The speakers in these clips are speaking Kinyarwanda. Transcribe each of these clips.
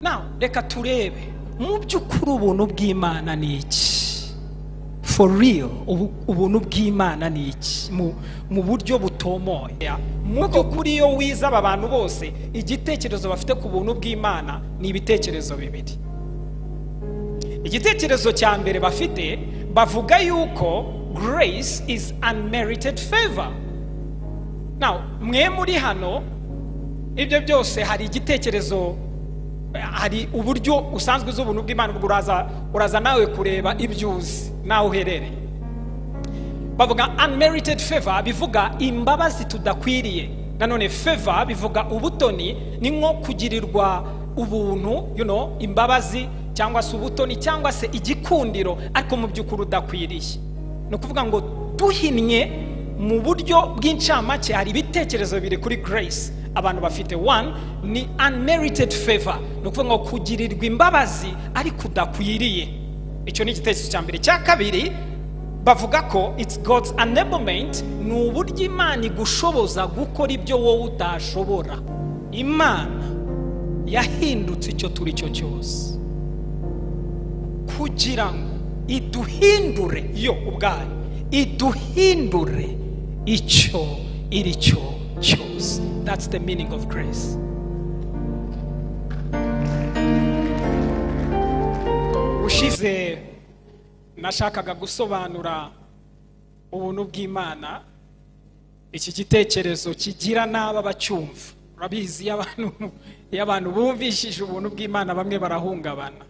Now reka turebe mu by'ukuri ubuntu bw'Imana ni iki? For real, ubuntu bw'Imana ni iki mu buryo butomoye? Mu by'ukuri iyo wize aba bantu bose igitekerezo bafite ku buntu bw'Imana ni ibitekerezo bibiri. Igitekerezo cya mbere bafite bavuga yuko grace is unmerited favor. Now mwe muri hano ibyo byose hari igitekerezo, hari uburyo usanzwe uzi ubuntu bw'Imana, ubwo uraza nawe kureba ibyo uzi nawe uherereye. Bavuga unmerited favor bivuga imbabazi tudakwiriye. Nanone favor bivuga ubutoni, ni nko kugirirwa ubuntu, imbabazi cyangwa se ubutoni cyangwa se igikundiro, ariko mu by'ukuri udakwiriye. Ni ukuvuga ngo duhinnye mu buryo bw'incamake hari ibitekerezo bibiri kuri grace abantu bafite. One ni unmerited favor, ni ukuvuga ngo kugirirwa imbabazi ariko udakwiriye. Icyo ni igitekerezo cya mbere. Cya kabiri bavuga ko it's God's enablement, ni uburyo Imana igushoboza gukora ibyo wowe utashobora. Imana yahindutse icyo turi cyo cyose kugira ngo iduhindure yo ubwayo, iduhindure icyo iri cyo cyose. That's the meaning of grace. Ushize nashakaga gusobanura ubuntu bw'Imana, iki gitekerezo kigira n'aba bacyumva. Urabizi iyo abantu bumvishije ubuntu bw'Imana bamwe barahungabana.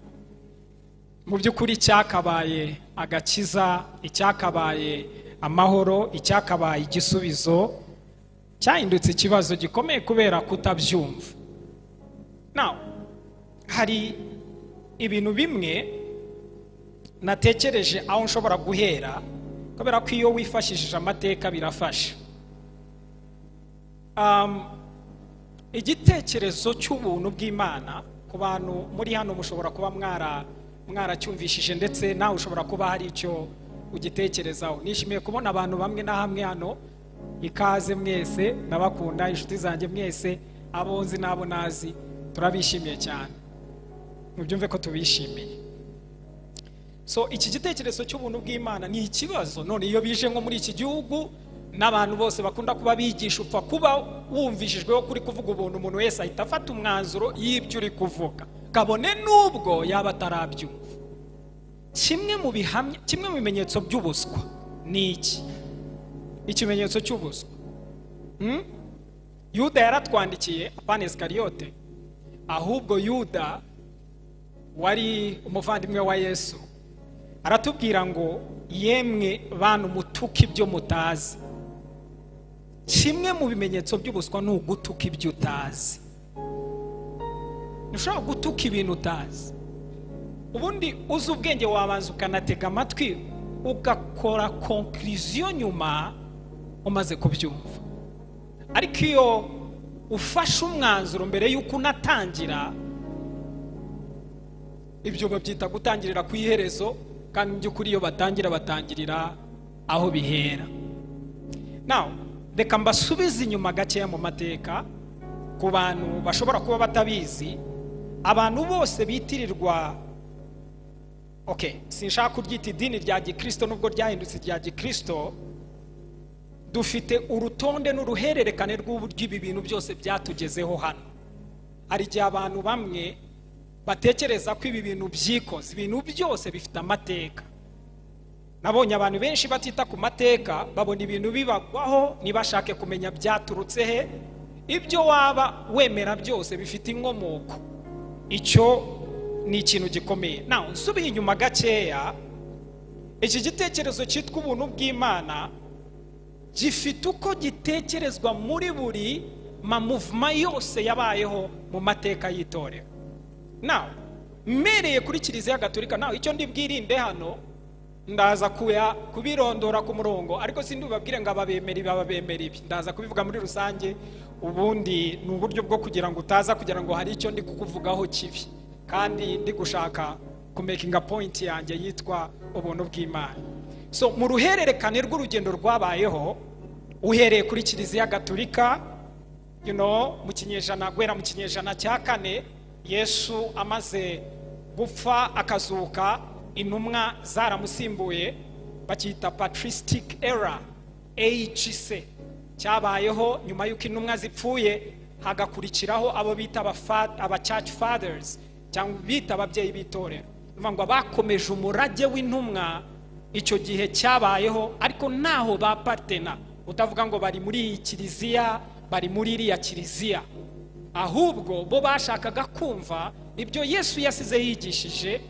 Mu by'ukuri cyakabaye agakiza, icyakabaye amahoro, icyakabaye igisubizo cyahindutse ikibazo gikomeye kubera kutabyumva. Now hari ibintu bimwe natekereje aho nshobora guhera, kubera ko iyo wifashishije amateka birafasha. Igitekerezo cy'ubuntu bw'Imana ku bantu muri hano mushobora kuba mwaracyumvishije, ndetse nawe ushobora kuba hari icyo ugitekerezaho. Nishimiye kubona abantu bamwe na hamwe hano, ikaze mwese, ndabakunda inshuti zanjye mwese, abo nzi n'abo nazi, turabishimiye cyane, mubyumve ko tubishimiye. So iki gitekerezo cy'ubuntu bw'Imana ni ikibazo. None iyo bije nko muri iki gihugu n'abantu bose bakunda kuba bigisha, upfa kuba wumvishijweho kuri kuvuga ubuntu, umuntu wese ahita afata umwanzuro y'ibyo uri kuvuga, kabone nubwo yaba atarabyumva. Kimwe mu bihamya, kimwe mu bimenyetso by'ubuswa ni iki? Ikimenyetso cy'ubuswa. Yuda yaratwandikiye, apana Iskariyote, ahubwo Yuda wari umuvandimwe wa Yesu, aratubwira ngo yemwe bantu mutuka ibyo mutazi. Kimwe mu bimenyetso by'ubuswa ni ugutuka ibyo utazi. Ntushobora gutuka ibintu utazi. Ubundi uzi ubwenge wabanza ukanatega amatwi ugakora conclusion nyuma umaze kubyumva. Ariko iyo ufashe umwanzuro mbere y'uko unatangira, ibyo babyita gutangirira ku iherezo, kandi mu by'ukuri iyo batangira batangirira aho bihera. Now reka mbasubize inyuma gakeya mu mateka ku bantu bashobora kuba batabizi. Abantu bose bitirirwa, okay, sinshaka kuryita idini rya Gikristo nubwo ryahindutse rya Gikristo, dufite urutonde n'uruhererekane rw'uburyo ibi bintu byose byatugezeho hano. Hari igihe abantu bamwe batekereza ko ibi bintu byikoze, ibintu byose bifite amateka. Nabonye abantu benshi batita ku mateka, babona ibintu bibagwaho ntibashake kumenya byaturutse he. Ibyo waba wemera byose bifite inkomoko. Icyo ni ikintu gikomeye. Now nsubiye inyuma gakeya, iki gitekerezo cyitwa ubuntu bw'Imana gifite uko gitekerezwa muri buri ma movement yose yabayeho mu mateka y'itorero. Now mmereye kuri Kiliziya Gatolika, now icyo ndibwirinde hano ndaza kubirondora ku murongo, ariko sindubabwire ngo ababemera ibi ababemera ibi, ndaza kubivuga muri rusange. Ubundi ni uburyo bwo kugira ngo utaza kugira ngo hari icyo ndi kukuvugaho kibi, kandi ndi gushaka ku making a point yanjye yitwa ubuntu bw'Imana. So mu ruhererekane rw'urugendo rwabayeho, uhereye kuri Kiliziya Gatolika, mu kinyejana guhera mu kinyejana cya kane, Yesu amaze gupfa akazuka, intumwa zaramusimbuye, bakita patristic era, AGC. Cyabayeho nyuma y'uko intumwa zipfuye, hagakurikiraho abo bita aba church fathers cyangwa bita ababyeyi b'itorero, bivuga ngo bakomeje umurage w'intumwa. Icyo gihe cyabayeho, ariko ntaho bapartena, utavuga ngo bari muri iyi kiliziya, bari muri iriya kiliziya, ahubwo bo bashakaga kumva ibyo Yesu yasize yigishije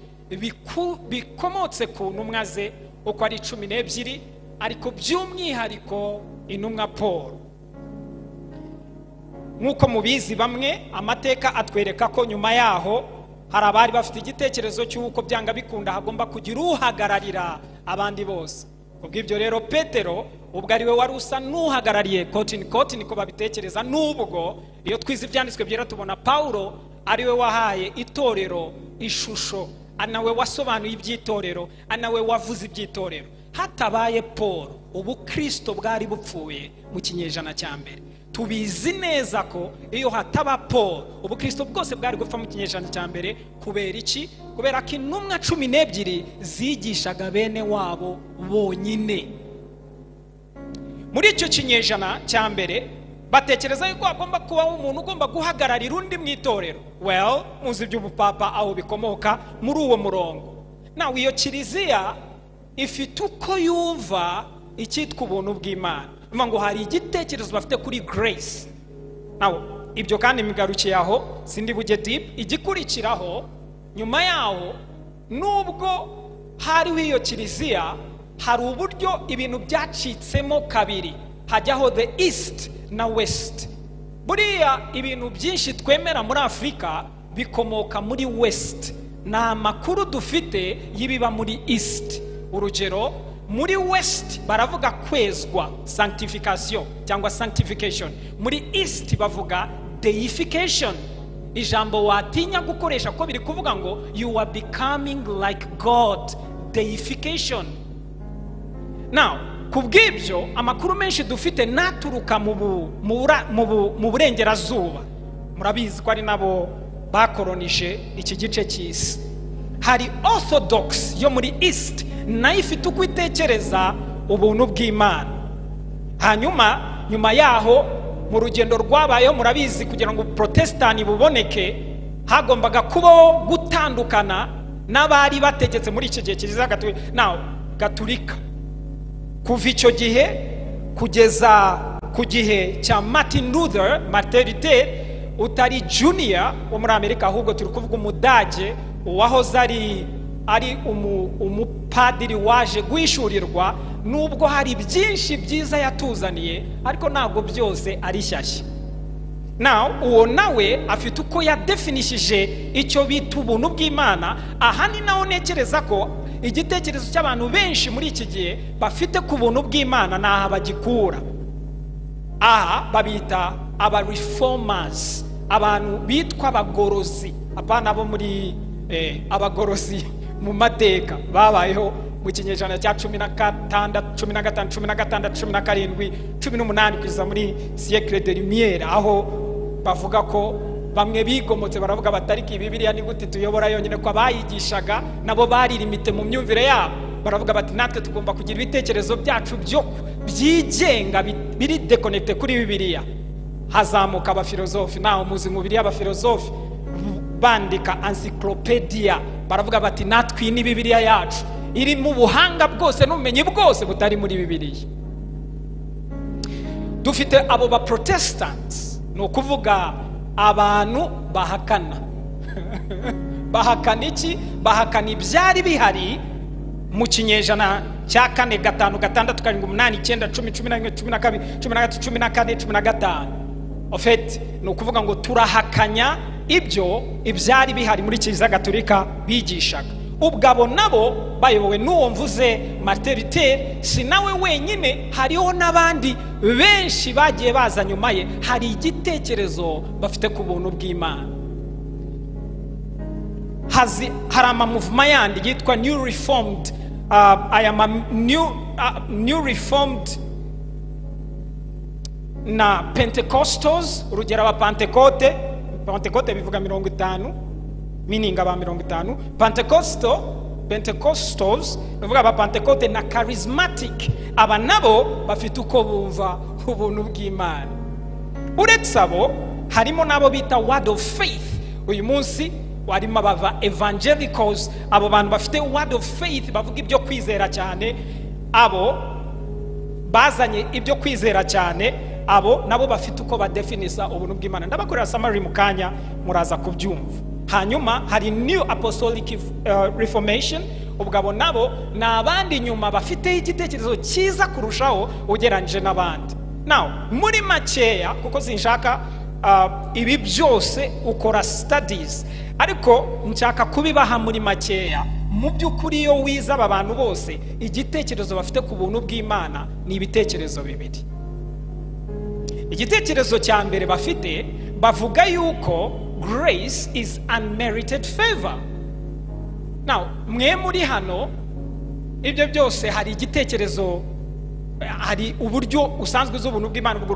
bikomotse ku ntumwa ze uko ari 12, ariko by'umwihariko intumwa Paul. Nk'uko mubizi bamwe, amateka atwereka ko nyuma yaho hari abari bafite igitekerezo cy'uko byanga bikunda hagomba kugira uhagararira abandi bose. Kubw'ibyo rero Petero ubwo ari we wari usa n'uhagarariye kotini kotini ko babitekereza, nubwo iyo twize ibyanditswe byera tubona Paulo ari we wahaye itorero ishusho, anawe wasobanuye iby'itorero, anawe wavuze iby'itorero. Hatabaye Paul, ubukristo bwari bupfuye mu kinyejana cya mbere. Tubizi neza ko iyo hataba Paul, ubukristo bwose bwari gupfa mu kinyejana cya mbere. Kubera iki? Kubera ko intumwa 12 zigishaga bene wabo bonyine. Muri icyo kinyejana cya mbere batekereza yuko hagomba kubaho umuntu ugomba guhagararira undi mu itorero. Well, muzi iby'ubupapa aho bikomoka muri uwo murongo. Nawe iyo kiliziya ifite uko yumva icyitwa ubuntu bw'Imana, ngo hari igitekerezo bafite kuri grace. Nawe ibyo kandi migarukiye aho, sindi bujye deep. Igikurikiraho nyuma yaho, nubwo hariho iyo kiliziya, hari uburyo ibintu byacitsemo kabiri, hajyaho the east na west. Buriya ibintu byinshi twemera muri Afurika bikomoka muri west, ni amakuru dufite y'ibiba muri east. Urugero, muri west baravuga kwezwa, sanctification cyangwa sanctification. Muri east bavuga deification, ijambo watinya gukoresha ko biri kuvuga ngo you are becoming like God, deification. Now, kubw'ibyo amakuru menshi dufite naturuka mu burengerazuba. Murabizi ko ari nabo bakoronije iki gice cy'isi. Hari orthodox yo muri east, nayo ifite uko itekereza ubuntu bw'Imana. Hanyuma nyuma yaho mu rugendo rwabayeho, murabizi, kugira ngo protestani buboneke hagombaga kubaho gutandukana n'abari bategetse muri icyo gihe kiliziya gatulika. Kuva icyo gihe kugeza ku gihe cya Martin Luther, Martin Luther utari junior wo muri Amerika, ahubwo turi kuvuga umudage uwahoze ari umupadiri waje guhishurirwa, nubwo hari byinshi byiza yatuzaniye, ariko ntabwo byose ari shyashya. Now, uwo nawe afite uko yadefinishije icyo bita ubuntu bw'Imana. Aha ni naho ntekereza ko igitekerezo cy'abantu benshi muri iki gihe bafite ku buntu bw'Imana ni aha bagikura. Aha babita aba reformers, abantu bitwa abagorozi, apana bo muri abagorozi mu mateka babayeho mu kinyejana cya 16, 15, 16, 17, 18 kugeza muri siècle de lumière, aho bavuga ko bamwe bigomotse baravuga batariki Bibiliya ni gute tuyobora yonyine, ko abayigishaga nabo bari limite mu myumvire yabo. Baravuga bati natwe tugomba kugira ibitekerezo byacu byo byigenga biri déconnecté kuri Bibiliya. Hazamuka abafilozofi, naho muzi mu Bibiliya abafilozofi bandika encyclopedia, baravuga bati natwe ni Bibiliya yacu iri mu buhanga bwose n'ubumenyi bwose butari muri Bibiliya. Dufite abo ba protestants, ni ukuvuga abantu bahakana. Bahakana iki? Bahakana ibyari bihari mu kinyejana cya 4, 5, 6, 7, 8, 9, 10, 11, 12, 13, 14, 15. En fait, ni ukuvuga ngo turahakanya ibyo ibyari bihari muri Kiliziya Gatolika bigishaga. Ubwabo nabo bayobowe n'uwo mvuze Martin Luther, si nawe wenyine, hariho n'abandi benshi bagiye baza nyuma ye, hari igitekerezo bafite ku buntu bw'Imana. Hari amamuvuma yandi yitwa New Reformed, aya New Reformed na Pentecostals. Urugero aba Pentecote, Pentecote bivuga 50. Meaning aba 50 Pentecostals, nuvuga aba Pentecote na charismatic, aba nabo bafite uko bumva ubuntu bw'Imana. Uretse abo harimo nabo bita Word of Faith. Uyu munsi warimo abava evangelicals, abo bantu bafite Word of Faith bavuga ibyo kwizera cyane, abo bazanye ibyo kwizera cyane, abo nabo bafite uko badefinisa ubuntu bw'Imana. Ndabakorera summary mu kanya muraza kubyumva. Hanyuma hari New Apostolic Reformation, ubwo abo nabo ni abandi nyuma bafite igitekerezo cyiza kurushaho ugereranyije n'abandi. Now muri makeya, kuko sinshaka ibi byose ukora studies, ariko nshaka kubibaha muri makeya. Mu by'ukuri iyo wize aba bantu bose, igitekerezo bafite ku buntu bw'Imana ni ibitekerezo bibiri. Igitekerezo cya mbere bafite, bavuga yuko grace is unmerited favor. Now mwe muri hano ibyo byose hari igitekerezo, hari uburyo usanzwe uzi ubuntu bw'Imana, ubwo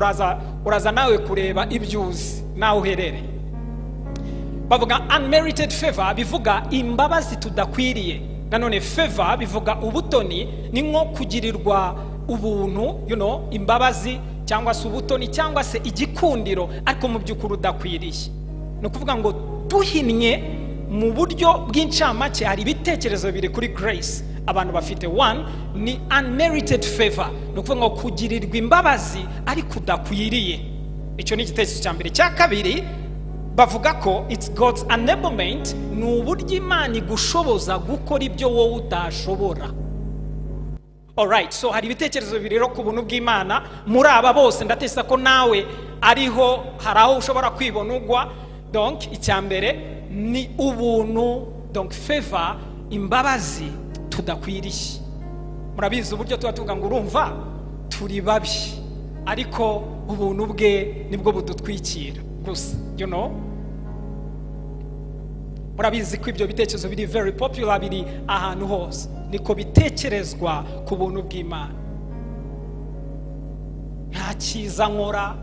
uraza nawe kureba ibyo uzi nawe uherereye. Bavuga unmerited favor bivuga imbabazi tudakwiriye. Nanone favor bivuga ubutoni, ni nko kugirirwa ubuntu, you know, imbabazi cyangwa se ubutoni cyangwa se igikundiro, ariko mu by'ukuri udakwiriye. Ni ukuvuga ngo duhinnye mu buryo bw'incamake hari ibitekerezo bibiri kuri grace abantu bafite. One ni unmerited favor, ni ukuvuga ngo kugirirwa imbabazi ariko udakwiriye. Icyo ni igitekerezo cya mbere. Cya kabiri bavuga ko it's God's enablement, ni uburyo Imana igushoboza gukora ibyo wowe utashobora. Alright, so hari ibitekerezo bibiri rero ku buntu bw'Imana. Muri aba bose ndatesa ko nawe ariho hari aho ushobora kwibona ugwa. Donc icya mbere ni ubuntu, donc favor, imbabazi tudakwiriye. Murabizi uburyo tuba tuvuga ngo urumva turi babi, ariko ubuntu bwe nibwo budutwikira gusa, you know. Murabizi ko ibyo bitekerezo biri very popular, biri ahantu hose, niko bitekerezwa ku buntu bw'Imana. Nta cyiza nkora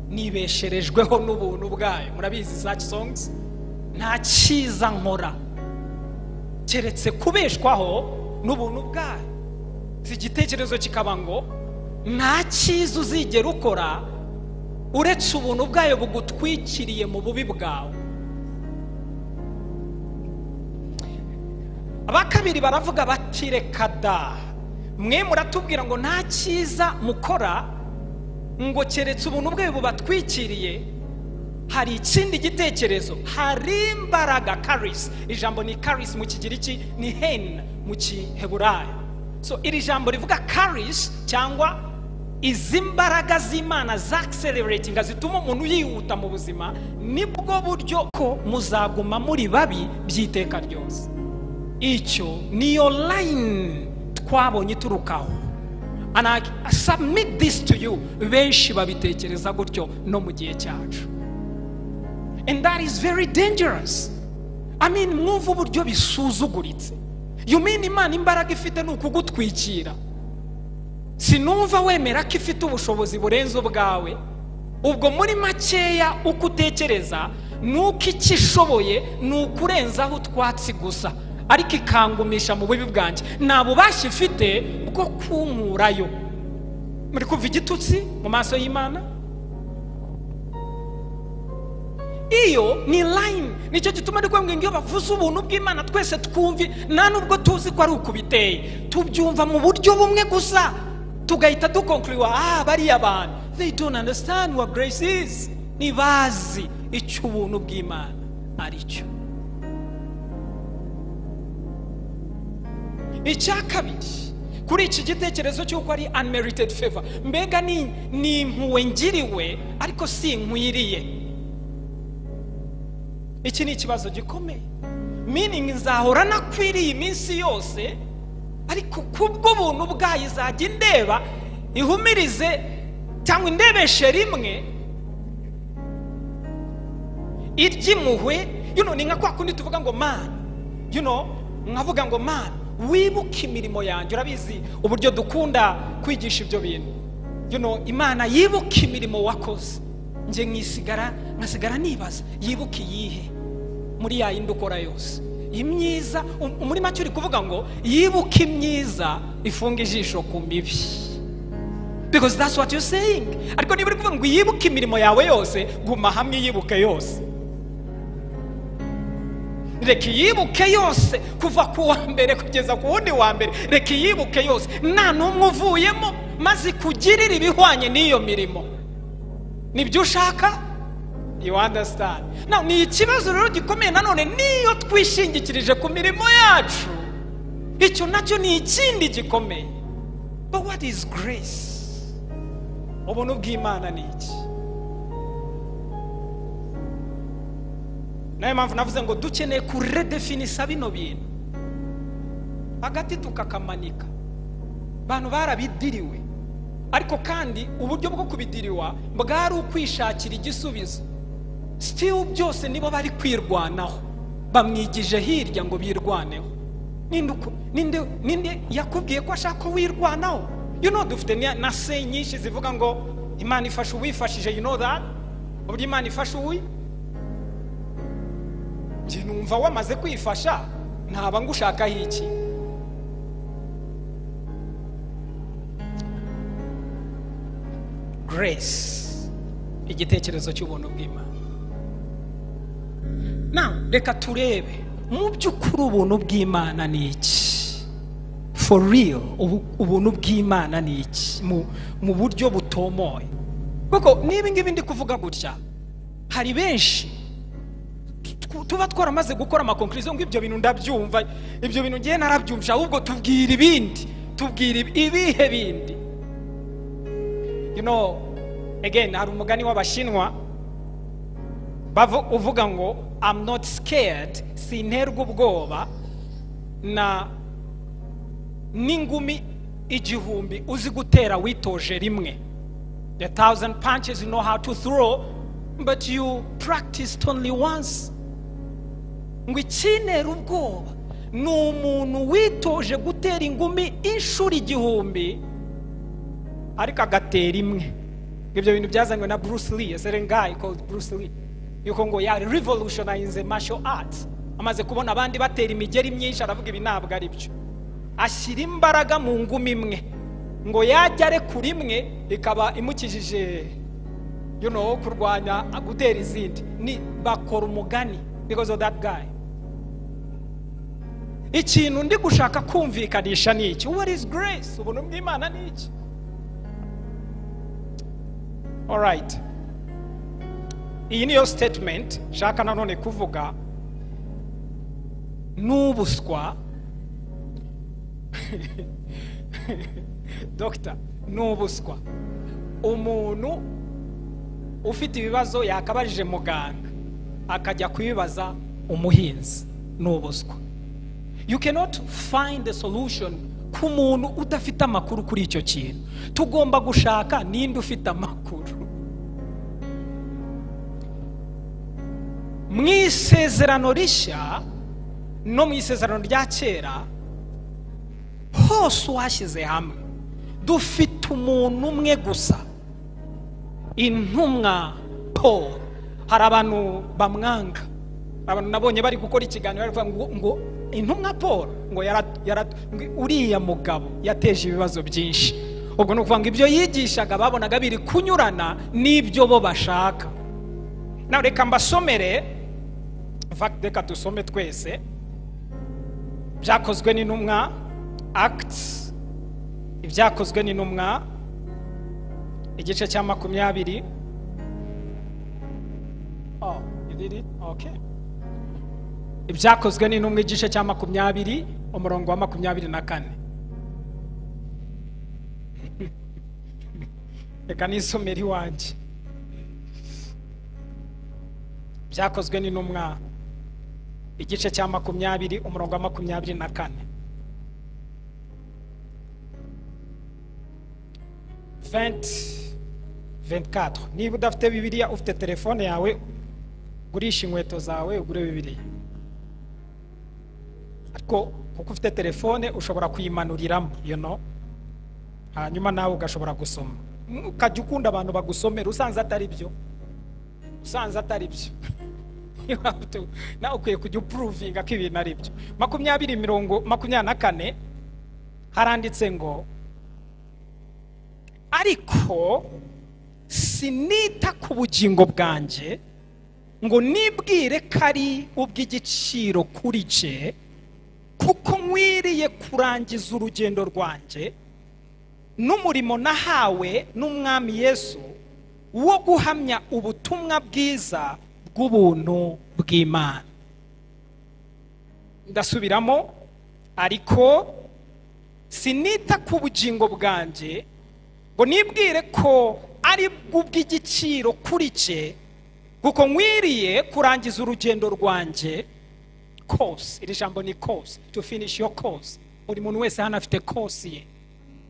nibesherejweho n'ubuntu bwayo. Murabizi such songs, nta cyiza nkora keretse kubeshwaho n'ubuntu bwayo. Igitekerezo kikaba ngo nta cyiza uzigera ukora uretse ubuntu bwayo bugutwikiriye mu bubi bwawe. Abakabiri baravuga bati reka da, mwe muratubwira ngo nta cyiza mukora ngo keretse ubuntu bwayo bubatwikiriye. Hari ikindi gitekerezo, hari imbaraga, charis. Ijambo ni charis mu Kigiriki, ni hen mu Kiheburayo. So iri jambo rivuga charis cyangwa izi mbaraga z'Imana za accelerating, zituma umuntu yihuta mu buzima, nibwo buryo ko muzaguma muri babi byiteka ryose. Icyo niyo line twabonye iturukaho. And I submit this to you, benshi babitekereza gutyo no mu gihe cyacu. And that is very dangerous. I mean, mwumva uburyo bisuzuguritse. You mean Imana imbaraga ifite ni ukugutwikira? Sinumva wemera ko ifite ubushobozi burenze ubwawe. Ubwo muri makeya uko utekereza nuko ikishoboye ni ukurenzaho utwatsi gusa, ariko ikangumisha mu bubi bwanjye, nta bubasha ifite bwo kunkurayo. Muri kuva igitutsi mu maso y'Imana. Iyo ni line, nicyo gituma ndi kubabwira ngo iyo bavuze ubuntu bw'Imana twese twumvi, nta nubwo tuzi ko ari uku biteye, tubyumva mu buryo bumwe gusa, tugahita dukonkuriwa, bariya bantu they don't understand what grace is, ntibazi icyo ubuntu bw'Imana ari cyo. Icya kabiri kuri iki gitekerezo cy'uko ari unmerited favor, mbega ni impuhwe ngiriwe ariko si nkwiriye. Iki ni ikibazo gikomeye. Meaning nzahora nakwiriye iminsi yose, ariko kubw'ubuntu bwayo izajya indeba ihumirize cyangwa indebeshe rimwe iry'impuhwe. You know, ni nka kwa kundi tuvuga ngo man, you know, nkavuga ngo man wibuke imirimo yanjye. Urabizi uburyo dukunda kwigisha ibyo bintu. You know, Imana yibuka imirimo wakoze, nje nkasigara nibaza yibuke iyihe? Muri ya yindi ukora yose imyiza, muri make uri kuvuga ngo yibuke imyiza ifunga ijisho ku mibi, because that's what you're saying. Ariko niba uri kuvuga ngo yibuke imirimo yawe yose, guma hamwe yibuke yose, reka iyibuke yose kuva ku wa mbere kugeza ku wundi wa mbere, reka iyibuke yose nta n'umwe uvuyemo, maze ikugirire ibihwanye n'iyo mirimo. Nibyo ushaka? You understand? Now, ni ikibazo rero gikomeye nanone niyo twishingikirije ku mirimo yacu, icyo nacyo ni ikindi gikomeye. But what is grace? Ubuntu bw'Imana ni iki? Nayo mpamvu navuze ngo dukeneye kuredefinisa bino bintu, hagati tukakamanika. Abantu barabidiriwe, ariko kandi uburyo bwo kubidiriwa bwari ukwishakira igisubizo. Still byose nibo bari kwirwanaho, bamwigije hirya ngo birwaneho. Ninde yakubwiye ko ashaka wirwanaho? You know, dufite na say nyinshi zivuga ngo Imana ifasha uwifashije. You know that? Uburyo Imana ifasha uwi, njye numva wamaze kwifasha ntaba ngushakaho iki. Grace, igitekerezo cy'ubuntu bw'Imana. Now, reka turebe mu by'ukuri ubuntu bw'Imana ni iki? For real, ubuntu bw'Imana ni iki mu buryo butomoye? Kuko niba ngibi ndi kuvuga gutya, hari benshi tuba twaramaze gukora ama conclusion ngo ibyo bintu ndabyumva, ibyo bintu ngiye narabyumva, ahubwo tubwira ibindi, tubwira ibihe bindi. You know, again, hari umugani w'Abashinwa uvuga ngo I'm not scared, sinterwa ubwoba na n'ingumi 1000 uzi gutera witoje rimwe. The 1000 punches you know how to throw, but you practiced only once. Ngo ikinera ubwoba ni umuntu witoje gutera ingumi inshuro 1000 ariko agatera imwe. Ibyo bintu byazanywe na Bruce Lee, a certain guy called Bruce Lee. Yuko ngo ya revolutionized martial arts. Amaze kubona abandi batera imigeri myinshi aravuga ibi ntabwo ari byo. Ashyira imbaraga mu ngumi imwe, ngo yajya arekura imwe ikaba imukijije, you know, kurwanya gutera izindi. Ni bakora umugani because of that guy. Ikintu ndi gushaka kumvikanisha ni iki? What is grace? Ubuntu bw'Imana ni iki? All right. Iyi niyo statement shaka nanone kuvuga. N'ubuswa Doctor, n'ubuswa. Umuntu ufite ibibazo yakabarije muganga akajya kubibaza umuhinzi, n'ubuswa. You cannot find the solution ku muntu udafite amakuru kuri icyo kintu. Tugomba gushaka ninde ufite amakuru. Mu isezerano rishya no mu isezerano rya kera hose washyize hamwe dufite umuntu umwe gusa, intumwa Paul. Hari abantu bamwanga, abantu nabonye bari gukora ikiganiro bari kuvuga ngo intumwa Paul ngo uriya mugabo yateje ibibazo byinshi. Ubwo ni ukuvuga ngo ibyo yigishaga babonaga biri kunyurana n'ibyo bo bashaka. Nawe reka mbasomere, reka dusome twese Ibyakozwe n'intumwa, Acts, Ibyakozwe n'intumwa igice cya 20. Oh, you did it? Okay. Ibyakozwe n'intumwa igice cya 20 umurongo wa 24. Reka nisomere iwanjye. Ibyakozwe n'intumwa igice cya 20 umurongo wa 24. 24. Niba udafite Bibiliya ufite telefone yawe, gurisha inkweto zawe ugure Bibiliya. Ariko kuko ufite telefone ushobora kuyimanuriramo, you know, hanyuma nawe ugashobora gusoma. Ukajya ukunda abantu bagusomera, usanze atari byo, usanze atari byo. Nawe ukwiye kujya uprovinga ko ibintu ari byo. 20:24 haranditse ngo ariko sinita ku bugingo bwanjye ngo nibwire ko ari ubw'igiciro kuri je, kuko nkwiriye kurangiza urugendo rwanjye n'umurimo nahawe n'Umwami Yesu wo guhamya ubutumwa bwiza bw'ubuntu bw'Imana. Ndasubiramo, ariko sinita ku bugingo bwanjye ngo nibwire ko ari ubw'igiciro kuri je, kuko nkwiriye kurangiza urugendo rwanjye. Course, iri jambo ni course, to finish your course. Buri muntu wese hano afite course ye,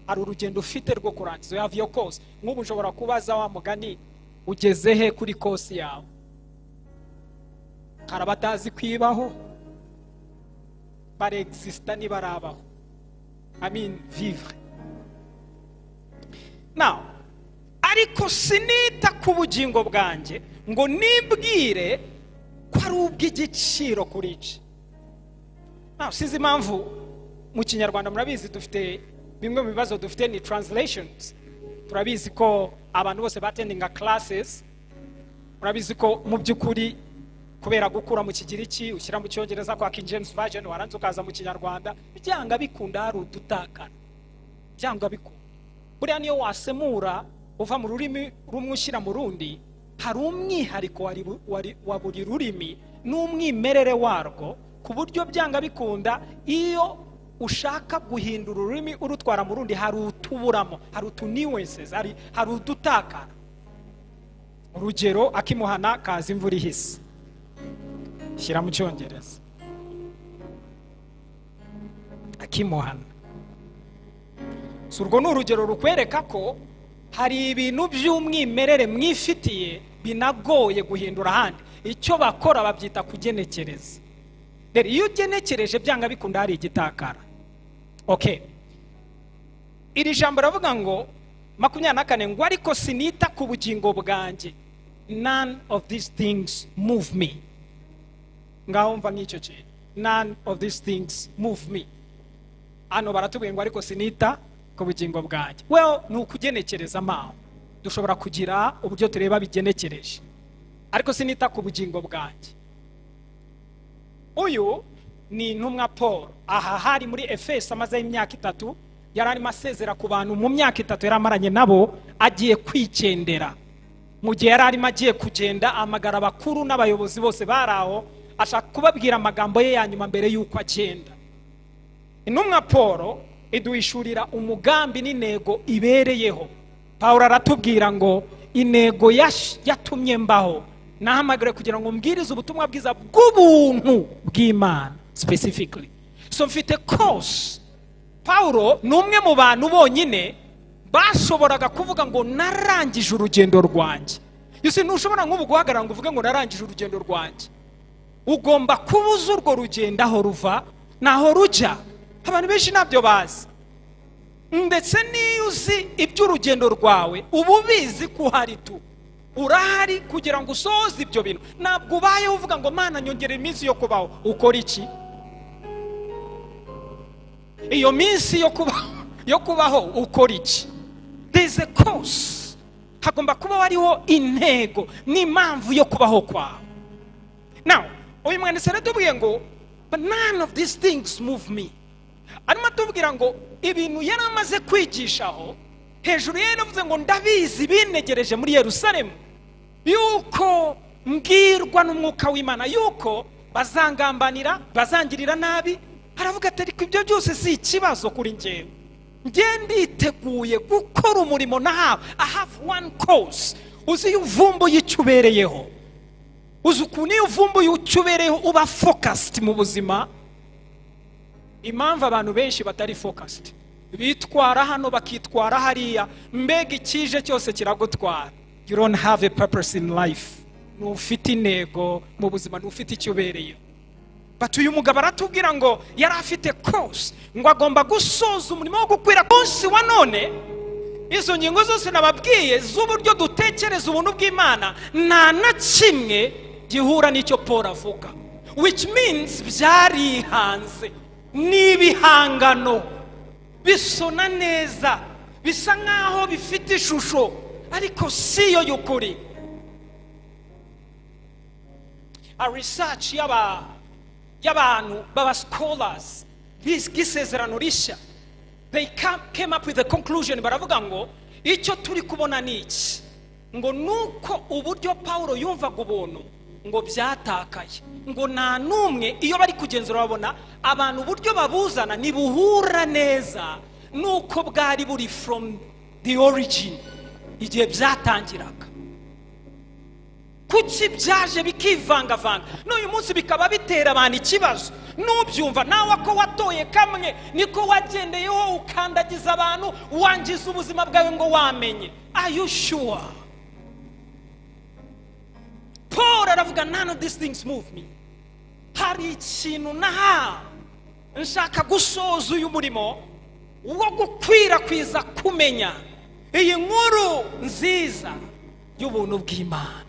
hari urugendo ufite rwo kurangiza. You have your course. Nk'ubu ushobora kubaza wa mugani, ugeze he kuri course yawe? Hari abatazi kwibaho, barexista ntibarabaho, I mean vivre now. Ariko sinita ku bugingo bwanjye ngo nibwire ko ari ubw'igiciro kuri je. Now, sinzi impamvu mu Kinyarwanda, murabizi dufite bimwe mu bibazo dufite ni translations. Turabizi ko abantu bose batendinga classes, murabizi ko mu by'ukuri kubera gukura mu Kigiriki ushyira mu Cyongereza kwa King James Version, waranze ukaza mu Kinyarwanda, byanga bikunda hari udutakara, byanga bikunda. Buriya niyo wasemura uva mu rurimi rumwe ushyira mu rundi, hari umwihariko wa buri rurimi n'umwimerere warwo, ku buryo byanga bikunda iyo ushaka guhindura ururimi urutwara mu rundi hari utuburamo, hari utu nuances, hari udutakara. Urugero, akimuhana kaza imvura ihise, shyira mu Cyongereza akimuhana. So urwo ni urugero rukwereka ko hari ibintu by'umwimerere mwifitiye binagoye guhindura ahandi. Icyo bakora babyita kugenekereza. Rero iyo ugenekereje byanga bikunda hari igitakara. Okay, iri jambo ravuga ngo 24 ngo ariko sinita ku bugingo bwanjye, none of these things move me. Ngaho mva nk'icyo kintu, none of these things move me. Hano baratubwiye ngo ariko sinita ku bugingo bwanjye. Well, ni ukugenekereza amaho, dushobora kugira uburyo tureba bigenekereje, ariko sinita ku bugingo bwanjye. Uyu ni intumwa Paul, aha hari muri Efeso amaze imyaka 3, yari arimo asezera ku bantu mu myaka 3 yari amaranye nabo, agiye kwikendera. Mu gihe yari arimo agiye kugenda, amagara abakuru n'abayobozi bose bari aho, ashaka kubabwira amagambo ye ya nyuma mbere y'uko agenda. Intumwa Paul iduhishurira umugambi n'intego ibereyeho. Paul aratubwira ngo intego yatumye mbaho, nahamagare kugira ngo mbwirize ubutumwa bwiza bw'ubuntu bw'Imana specifically. So mfite course. Paulo ni umwe mu bantu bonyine bashoboraga kuvuga ngo narangije urugendo rwanjye. You see, ntushobora nk'ubu guhagarara ngo uvuge ngo narangije urugendo rwanjye. Ugomba kubuza urwo rugendo aho ruva naho rujya. Abantu benshi ntabyo bazi. Ndetse niyo uzi iby'urugendo rwawe, uba ubizi ko uhari tu, urahari kugira ngo usohoze ibyo bintu. Ntabwo ubayeho uvuga ngo Mana nyongera iminsi yo kubaho. Ukora iki? Iyo minsi yo kubaho ukora iki? There is a course. Hagomba kuba hariho intego n'impamvu yo kubaho kwawe. Now, uyu mwanditsi aratubwiye ngo but none of these things move me. Arimo atubwira ngo ibintu yari amaze kwigishaho hejuru ye, yaravuze ngo ndabizi binegereje muri Yerusalemu, yuko mbwirwa n'umwuka w'Imana yuko bazangambanira, bazangirira nabi. Aravuga ati ariko ibyo byose si ikibazo kuri njyewe, njye nditeguye gukora umurimo nahawe. I have one cause. Uzi iyo uvumbuye icyo ubereyeho, uzi ukuntu iyo uvumbuye icyo ubereyeho uba focused mu buzima. Impamvu abantu benshi batari focused, bitwara hano bakitwara hariya, mbega ikije cyose kiragutwara. You don't have a purpose in life. Ntufite intego mu buzima, ntufite icyo ubereyeho. But uyu mugabo aratubwira ngo yari afite course, ngo agomba gusoza umurimo wo gukwira munsi wa none. Izo ngingo zose nababwiye z'uburyo dutekereza ubuntu bw'Imana, nta na kimwe Gihura n'icyo Paul avuga, which means byarihanze, ni ibihangano bisona neza, bisa nkaho bifite ishusho, ariko si yo y'ukuri. A research y'abantu baba scholars b'isezerano rishya, they came up with a conclusion. Baravuga ngo icyo turi kubona ni iki, ngo nuko uburyo Paulo yumvaga ubuntu ngo byatakaye, ngo nta n'umwe iyo bari kugenzura babona abantu uburyo babuzana ntibuhura neza nuko bwari buri from the origin, igihe byatangiraga. Kuki byaje bikivangavanga n'uyu munsi bikaba bitera abantu ikibazo? Nubyumva nawe ko watoye kamwe niko wagendeyeho, ukandagiza abantu, wangiza ubuzima bwawe ngo wamenye. Are you sure? Paul aravuga none of these things move me. Hari ikintu nahawe, nshaka gusoza uyu murimo wo gukwirakwiza kumenya iyi nkuru nziza y'ubuntu bw'Imana.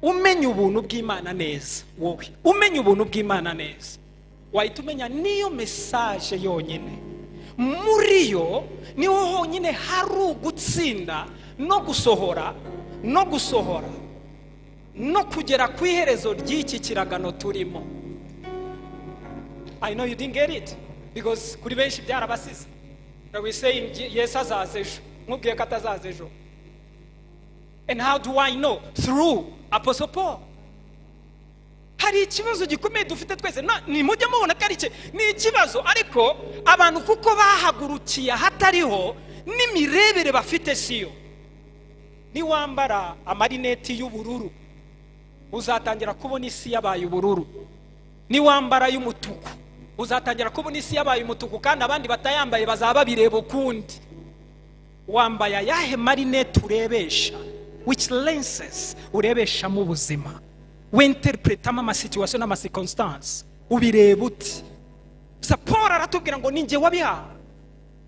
Umenya ubuntu bw'Imana neza, wowe umenya ubuntu bw'Imana neza, wahita umenya niyo message yonyine. Muri yo niho honyine hari ugutsinda no gusohora no gusohora no kugera ku iherezo ry'iki kiragano turimo. I know you didn't get it because kuri benshi byarabasize. We saying Yesu azaza ejo, nkubwiye ko atazaza ejo. And how do I know? Through Apostle Paul. Hari ikibazo gikomeye dufite twese, nimujye mubona ko ari ni ikibazo, ariko abantu kuko bahagurukiye hatariho n'imirebere bafite siyo. Niwambara amarineti y'ubururu uzatangira kubona isi yabaye ubururu, niwambara y'umutuku uzatangira kubona isi yabaye umutuku, kandi abandi batayambaye bazaba bireba ukundi. Wambaye ayahe marineti urebesha? Which lenses urebesha mu buzima? Winterpretamo ama situation n'ama circumstance, ubireba uti? Paul aratubwira ngo ninjye wabihawe.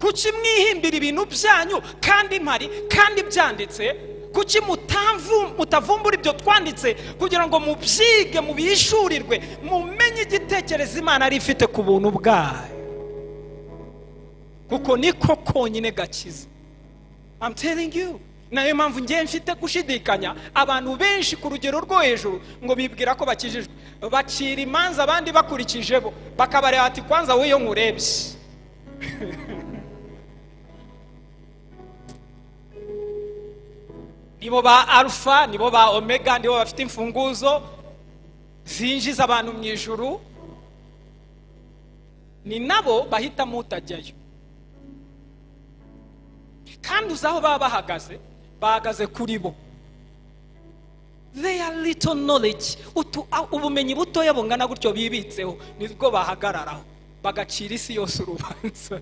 Kuki mwihimbira ibintu byanyu kandi mpari kandi byanditse? Kuki mutavumbura ibyo twanditse kugira ngo mubyige, mubishurirwe, mumenye igitekerezo Imana ari ifite ku buntu bwayo? Kuko niko konyine gakiza. I'm telling you. Nayo mpamvu ngiye mfite gushidikanya abantu benshi ku rugero rwo hejuru ngo bibwira ko bakijijwe, bacira imanza abandi bakurikije bo, bakabareba ati kwanza wowe iyo nkurebye. Nibo ba alpha, nibo ba omega, nibo bafite imfunguzo zinjiza abantu mu ijuru, ni nabo bahitamo utajyayo. Kandi uzaho baba bahagaze, bahagaze kuri bo. Their little knowledge, ubumenyi butoya bungana gutyo bibitseho, nibwo bahagararaho bagacira isi yose urubanza.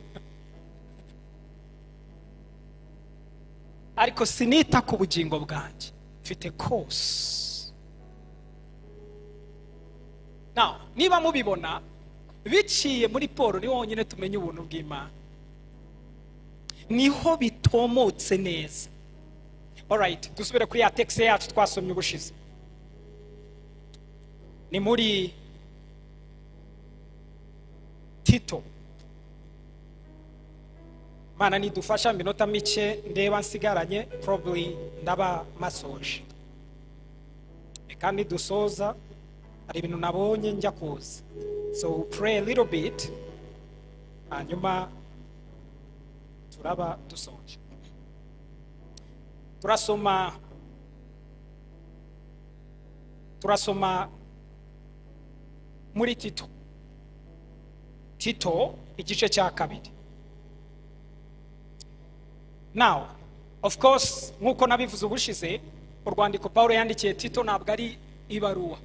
Ariko sinita ku bugingo bwanjye, mfite course. Now, niba mubibona biciye muri Paul, ni wonyine tumenye ubuntu bw'Imana, niho bitomotse neza. Alright, dusubire kuri ya text yacu twasomye ubushize. Ni muri Tito. Mana nidufasha minota mike ndeba nsigaranye, probably ndaba masoje. Kandi dusoza hari ibintu nabonye njya kuza. So pray a little bit, hanyuma turaba dusoje. Turasoma muri Tito. Tito igice cya 2. Now, of course, nkuko nabivuze ubushize, urwandiko Paulo yandikiye Tito ntabwo ari ibaruwa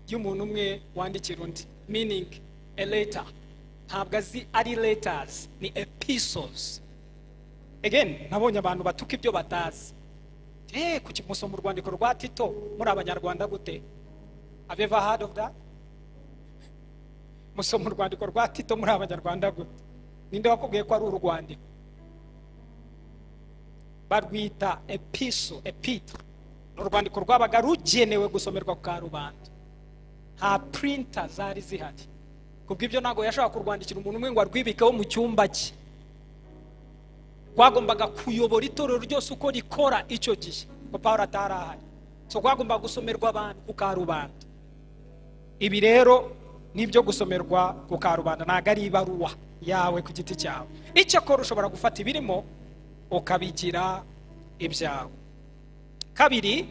y'umuntu umwe wandikira undi, meaning a letter. Ntabwo ari letters, ni epistles. Again, nabonye abantu batuka ibyo batazi. Kuki musoma urwandiko rwa Tito muri abanyarwanda gute? Have you ever heard of that? Musoma urwandiko rwa Tito muri abanyarwanda gute? Ninde wakubwiye ko ari urwandiko? Barwita epistle, epitre. Ni urwandiko rwabaga rugenewe gusomerwa ku karubanda, nta printer zari zihari. Kubw'ibyo ntabwo yashobora kurwandikira umuntu umwe ngo arwibikeho mu cyumba cye. Rwagombaga kuyobora itorero ryose uko rikora icyo gihe, ko Pawulo atari ahari. So rwagombaga gusomerwa abantu ku karubanda. Ibi rero nibyo gusomerwa ku karubanda, ntabwo ari ibaruwa yawe ku giti cyawe. Icyakora ushobora gufata ibirimo ukabigira ibyawe. 2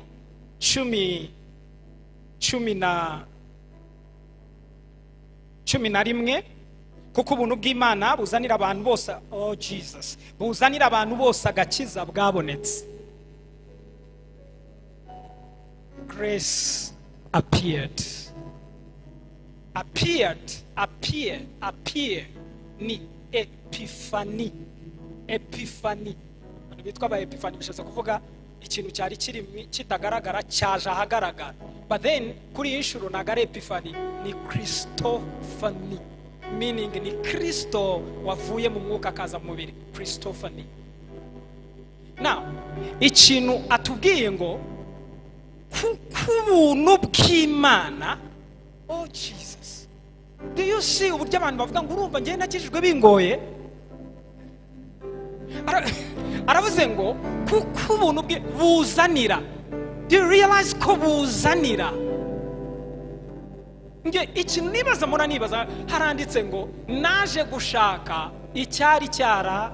10:11, kuko ubuntu bw'Imana buzanira abantu bose, oh Jesus, buzanira abantu bose agakiza bwabonetse. Grace appeared. Appeared, appear, appear ni epiphany. Epiphany. Abantu bitwa ba epiphany bishatse kuvuga ikintu cyari kiri kitagaragara cyaje ahagaragara. But then kuri iyi nshuro ntabwo ari epiphany, ni Christophany, meaning ni Kristo wavuye mu mwuka akaza mu mubiri, Christophany. Now ikintu atubwiye ngo kuko ubuntu bw'Imana, oh Jesus, do you see uburyo abantu bavuga ngo urumva njye nakijijwe bingoye? Aravuze ngo kuko ubuntu bwe buzanira. Do you realize ko buzanira? Nge ikintu nibaza, mura nibaza, haranditse ngo naje gushaka icyari cyara,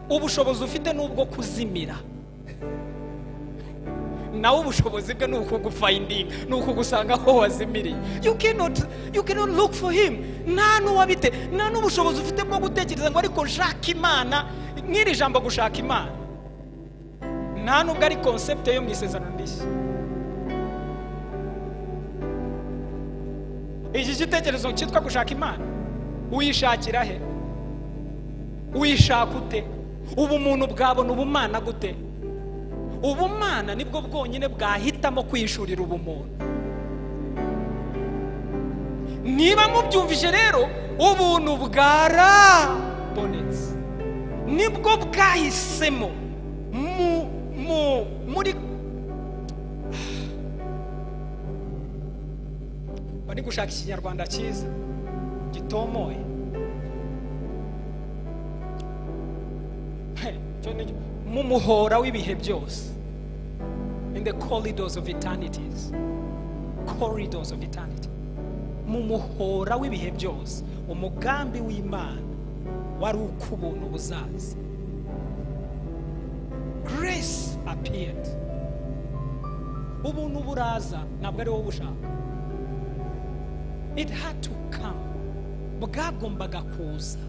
ubushobozi ufite nubwo kuzimira, nawe ubushobozi bwe ni ukugufindinga, ni ukugusanga aho wazimiriye. You cannot look for him. Nta n'uwabite, nta n'ubushobozi ufite bwo gutekereza ngo ariko nshaka Imana. N'iri jambo gushaka Imana nta nubwo ari concept yo mu Isezerano Rishya. Iki gitekerezo cyitwa gushaka Imana, uyishakira he? Uyishaka ute? Ubumuntu bwabona ubumana gute? Ubumana nibwo bwonyine bwahitamo kwishurira ubumuntu. Niba mubyumvise rero, ubuntu bwarabonetse, nibwo bwahisemo muri bari gushaka ikinyarwanda cyiza gitomoye. Mu muhora w'ibihe byose, in the corridors of eternities, corridors of eternity, mu muhora w'ibihe byose, umugambi w'Imana wari uko ubuntu buzaza. Grace appeared. Ubuntu buraza, ntabwo ari wowe ubushaka. It had to come. Bwagombaga kuza.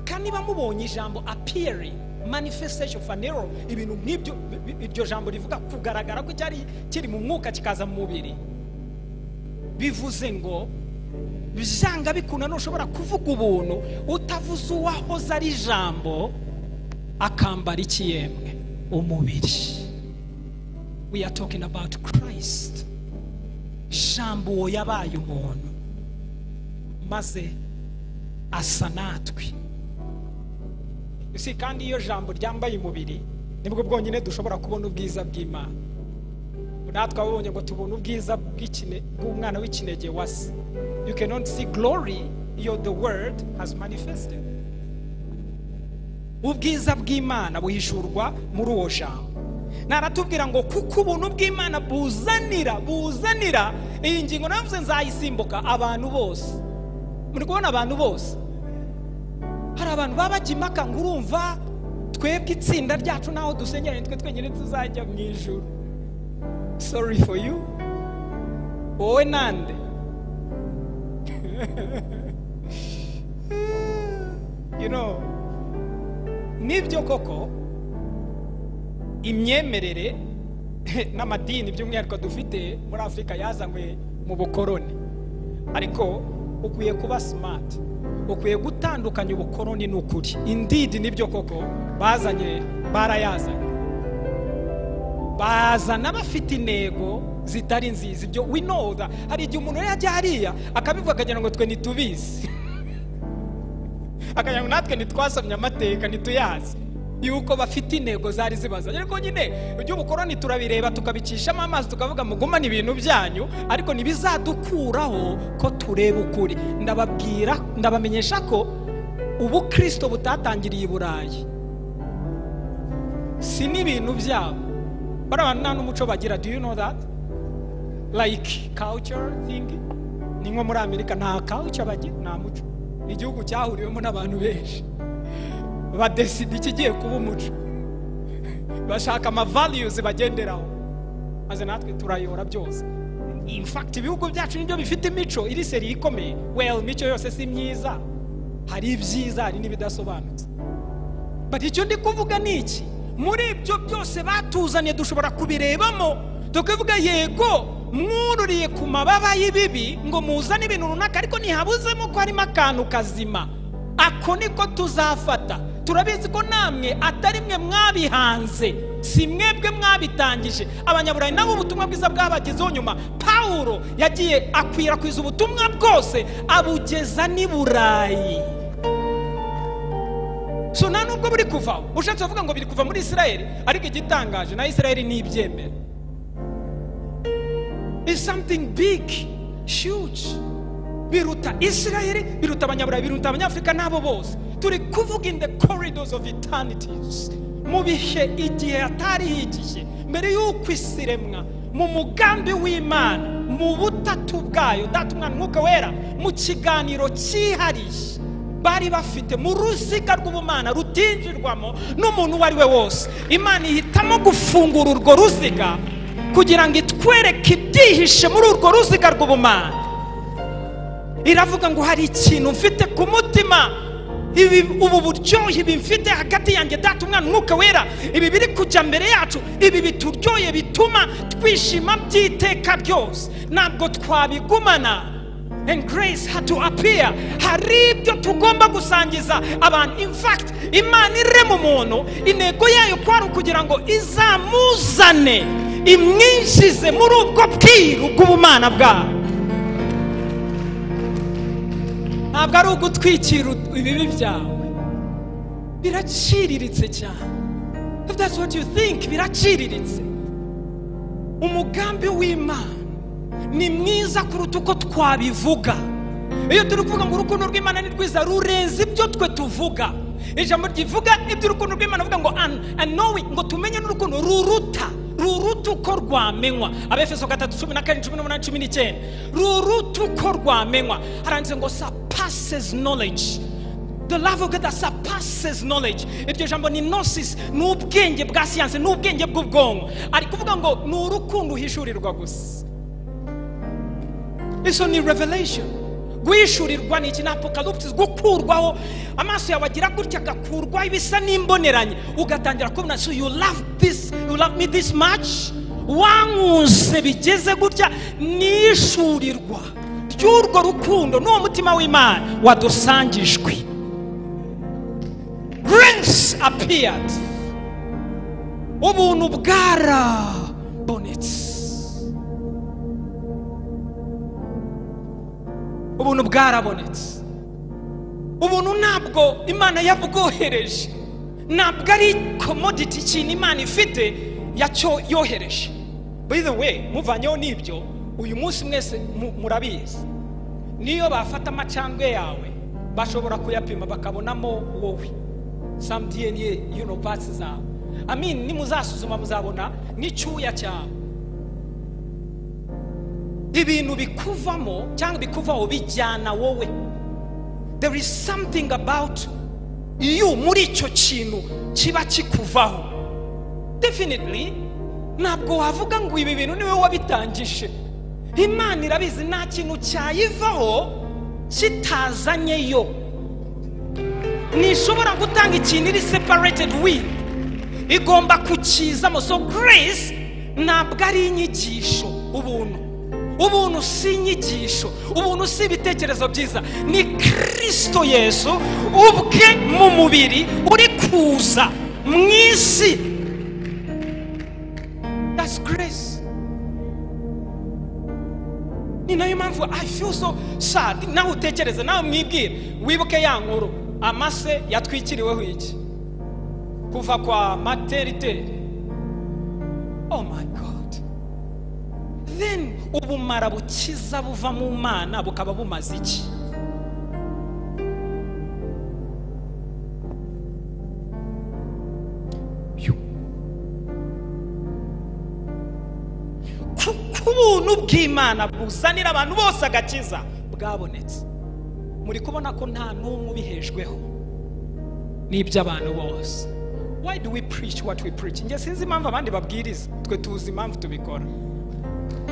Kandi niba mubonye ijambo appearing, manifestation of an error, ibintu nk'ibyo, iryo jambo rivuga kugaragara ko cyari kiri mu mwuka kikaza mu mubiri, bivuze ngo byanga bikunda ntushobora kuvuga ubuntu utavuze uwahoze ari ijambo akambara iki yemwe umubiri. We are talking about Christ. Jambo uwo yabaye umuntu maze asa natwe. Si kandi iyo jambo ryambaye umubiri nibwo bwonyine dushobora kubona ubwiza bw'Imana. Natwe abonye ngo tubone ubwiza bw'umwana w'ikinege wa se. You cannot see glory iyo the word has manifested. Ubwiza bw'Imana buhishurwa muri uwo jambo. Naratubwira ngo kuko ubuntu bw'Imana buzanira iyi ngingo navuze nzayisimbuka abantu bose. Muri kubona abantu bose, hari abantu baba bajya impaka ngo urumva twebwe itsinda ryacu naho dusenyera nitwe twenyine tuzajya mu ijuru. Sorry for you. Wowe nande? You know, nibyo koko imyemerere n'amadini by'umwihariko dufite muri Afurika yazanywe mu bukoroni, ariko ukwiye kuba smart, ukwiye gutandukanya ubukoroni n'ukuri. Indeed nibyo koko bazanye, barayazanye, bazana bafite intego zitari nziza. Ibyo we know that. Hari igihe umuntu yajya hariya akabivuga akagira ngo twe ntitubizi, akagira ngo natwe ntitwasomye amateka ntituyazi. Yuko bafite intego zari zibazanye. Ariko nyine iby'ubukoroni turabireba tukabicishamo amazi tukavuga mugumane ibintu byanyu, ariko ntibizadukuraho ko tureba ukuri. Ndababwira, ndabamenyesha ko ubukristo butatangiriye i Burayi, si n'ibintu byabo. Bari abantu nta n'umuco bagira. Do you know that? Like culture thing. Ni nko muri Amerika nta culture bagira, nta muco. Igihugu cyahuriwemo n'abantu benshi badesida ikigiye kuba umuco, bashaka ama values bagenderaho, maze natwe turayora byose. In fact ibihugu byacu nibyo bifite imico iri seri ikomeye. Well, imico yose si myiza, hari ibyiza hari n'ibidasobanutse. But icyo ndi kuvuga ni iki: muri ibyo byose batuzaniye dushobora kubirebamo tukavuga yego mwururiye ku mababa y'ibibi ngo muzane ibintu runaka, ariko ntihabuzemo ko harimo akantu kazima. Ako niko tuzafata. Turabizi ko namwe atari mwe mwabihanze, si mwebwe mwabitangije. Abanyaburayi nabo ubutumwa bwiza bwabagezeho nyuma. Pawulo yagiye akwirakwiza ubutumwa bwose abugeza n'i Burayi. So nta nubwo buri kuva, ushatse kuvuga ngo biri kuva muri Isirayeli, ariko igitangaje na Isirayeli ntibyemera. It's something big, huge. Biruta Isirayeli, biruta abanyaburayi, biruta abanyafurika n'abo bose. Turi kuvuga in the corridors of eternities, mu bihe igihe hatari igihe, mbere y'uko isi iremwa, mu mugambi w'Imana, mu butatu bwayo, Data, Umwana, Umwuka Wera, mu kiganiro cyihariye bari bafite mu ruziga rw'ubumana rutinjirwamo n'umuntu uwo ari we wose. Imana ihitamo gufungura urwo ruziga kugira ngo itwereke ibyihishe muri urwo ruziga rw'ubumana. Iravuga ngo hari ikintu mfite ku mutima, ibi ubu buryohe ibi mfite hagati yanjye Data, Umwana, Umwuka Wera, ibi biri kujya mbere yacu, ibi bituryoye bituma twishima by'iteka ryose, ntabwo twabigumana. And grace had to appear. Hari ibyo tugomba gusangiza abantu. In fact, Imana irema umuntu, intego yayo kwari ukugira ngo izamuzane, imwinjize muri ubwo bwiru bw'ubumana bwayo. Ntabwo ari ugutwikira ibibi byawe, biraciriritse cyane. If that's what you think, biraciriritse. Umugambi w'Imana ni mwiza kuruta uko twabivuga. Iyo turi kuvuga ngo urukundo rw'Imana ni rwiza, rurenze ibyo twe tuvuga. Ijambo rivuga iby'urukundo rw'Imana avuga ngo and knowing, ngo tumenye n'urukundo ruruta uko rwamenywa. Abefeso 3:14, 18, 19, ruruta uko rwamenywa. Haranditse ngo surpasses knowledge. The love of God that surpasses knowledge. Iryo jambo ni gnosis, ni ubwenge bwa siyanse, ni ubwenge bw'ubwonko. Ari kuvuga ngo ni urukundo uhishurirwa gusa. It's only revelation. Guhishurirwa ni iki? Ni apocalypse, gukurwaho amaso yawe agira gutya agakurwaho ibisa n'imboneranye, ugatangira kubona. So you love this, you love me this much, wankunze bigeze gutya. Nishurirwa ry'urwo rukundo n'uwo mutima w'Imana wadusangijwe. Grace appeared. Ubuntu bwarabonetse. Ubuntu bwarabonetse. Ubuntu ntabwo Imana yabwohereje, ntabwo ari commodity, ikintu Imana ifite yacyo yohereje. By the way, muvanyeho n'ibyo, uyu munsi mwese murabizi, niyo bafata amacandwe yawe bashobora kuyapima bakabonamo wowe, some DNA, you know, parts zawe. I mean, nimuzasuzuma muzabona n'icyuya cyawe, ibintu bikuvamo cyangwa bikuvaho bijyana wowe. There is something about you muri icyo kintu kiba kikuvaho. Definitely ntabwo wavuga ngo ibi bintu niwe wabitangije. Imana irabizi, nta kintu cyayivaho kitazanyeyo. Ntishobora gutanga ikintu iri separated with, igomba kukizamo. So grace ntabwo ari inyigisho. Ubuntu si inyigisho, ubuntu si ibitekerezo byiza, ni Kristo Yesu ubwe mu mubiri uri kuza mu isi. That's grace. Ni nayo mpamvu I feel so sad. Nawe utekereze, nawe mwibwire, wibuke ya nkuru amase yatwikiriweho iki? Kuva kwa Martin. Oh my God. Then ubumara bukiza buva mu Mana bukaba bumaze iki? Kuko ubuntu bw'Imana buzanira abantu bose agakiza bwabonetse. Muri kubona ko nta n'umwe ubihejweho n'iby'abantu bose. Why do we preach what we preach? Njye sinzi impamvu abandi babwiriza, twe tuzi impamvu tubikora.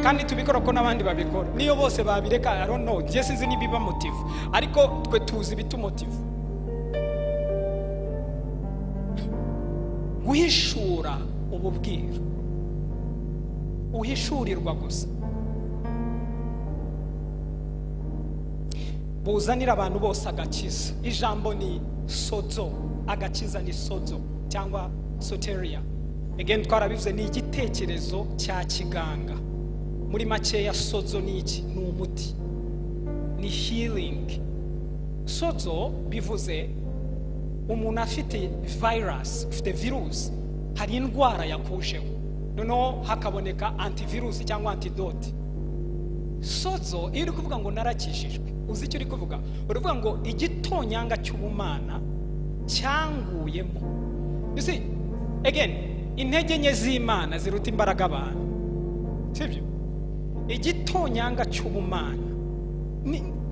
Kandi tubikora ko n'abandi babikora. Niyo bose babireka, I don't know. Njye sinzi nibiba motive. Ariko twe tuzi bitumotive. Guhishura ububwira. Uhishurirwa gusa. Buzanira abantu bose agakiza. Ijambo ni sozo, agakiza ni sozo cyangwa soteria. Again twarabivuze, ni igitekerezo cya kiganga. Muri makeya sozo ni iki? Ni umuti, ni healing. Sozo bivuze umuntu afite virus, ufite virus, hari indwara yakujeho, noneho hakaboneka antivirus cyangwa antidote. Sozo iyo uri kuvuga ngo narakijijwe, uzi icyo uri kuvuga? Uravuga ngo igitonyanga cy'ubumana cyanguyemo. You see, again, intege nke z'Imana ziruta imbaraga abantu, sibyo? Igitonyanga cy'ubumana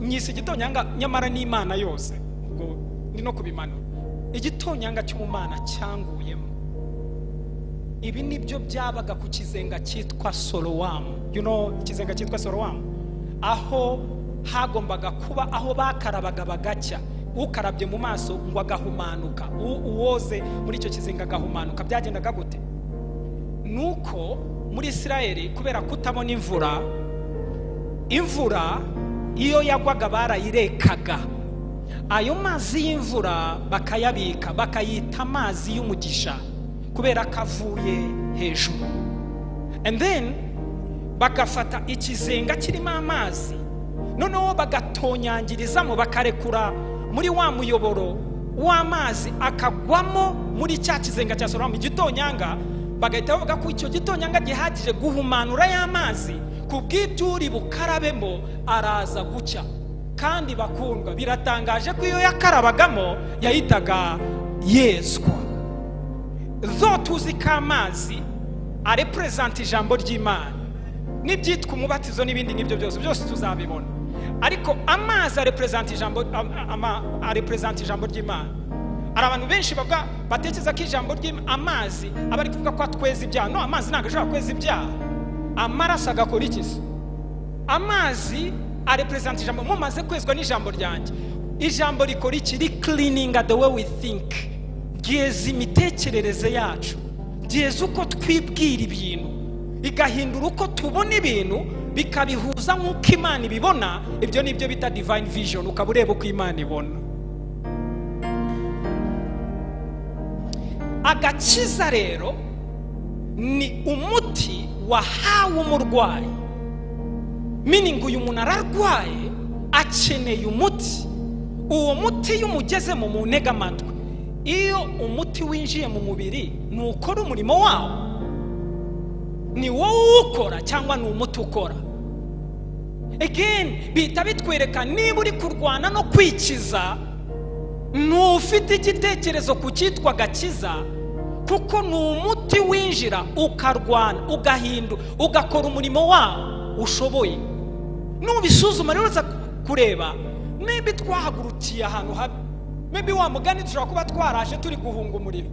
nyise igitonyanga, nyamara n'Imana yose, ubwo ni no kubimanura. Igitonyanga cy'ubumana cyanguyemo. Ibi nibyo byabaga ku kizenga cyitwa Solowamu. You know ikizenga cyitwa Solowamu, aho hagombaga kuba aho bakarabaga bagacya, ukarabye mu maso ngo agahumanuka, uwoze muri icyo kizenga agahumanuka. Byagendaga gute? Nuko muri Isirayeli kubera kutabona imvura, imvura iyo yagwaga barayirekaga, ayo mazi y'imvura bakayabika, bakayita amazi y'umugisha kubera kavuye hejuru. And then bagafata ikizenga kirimo amazi, noneho bagatonyangirizamo, bakarekura muri wa muyoboro w'amazi akagwamo muri cya kizenga cya Solowamu, igitonyanga. Bagahita bavuga ko icyo gitonyanga gihagije guhumanura y'amazi, kubw'ibyo uri bukarabemo araza gucya. Kandi bakundwa, biratangaje ko iyo yakarabagamo yahitaga yezwa. Zo tuzi ko amazi arepresenta ijambo ry'Imana n'ibyitwa umubatizo n'ibindi nk'ibyo byose, byose tuzabibona. Ariko amazi arepresenta ijambo, arepresenta ijambo ry'Imana. Hari abantu benshi bavuga, batekereza ko ijambo ry'Imana, amazi aba ari kuvuga ko atweza ibyaha. No, amazi ntabwo ashobora kweza ibyaha. Amaraso agakora iki se? Amazi arepresenta ijambo. Mumaze kwezwa n'ijambo ryanjye. Ijambo rikora iki? Ri cleaning the way we think. Ryeza imitekerereze yacu, ryeza uko twibwira ibintu, igahindura uko tubona ibintu, bikabihuza nk'uko Imana ibibona. Ibyo nibyo bita divine vision, ukaba ureba uko Imana ibona. Agakiza rero ni umuti wahawe umurwayi. Meaning uyu muntu ararwaye, akeneye umuti. Uwo muti iyo umugezemo mu ntega amatwi, iyo umuti winjiye mu mubiri nukora umurimo wawo, ni wowe ukora cyangwa ni umuti ukora? Again bihita bitwereka niba uri kurwana no kwikiza, ntufite igitekerezo ku cyitwa gakiza, kuko ni umuti winjira ukarwana, ugahindura, ugakora umurimo wawo ushoboye. Nubisuzuma rero uza kureba maybe twahagurukiye ahantu habi, maybe wa mugani dushobora kuba twaraje turi guhunga umuriro,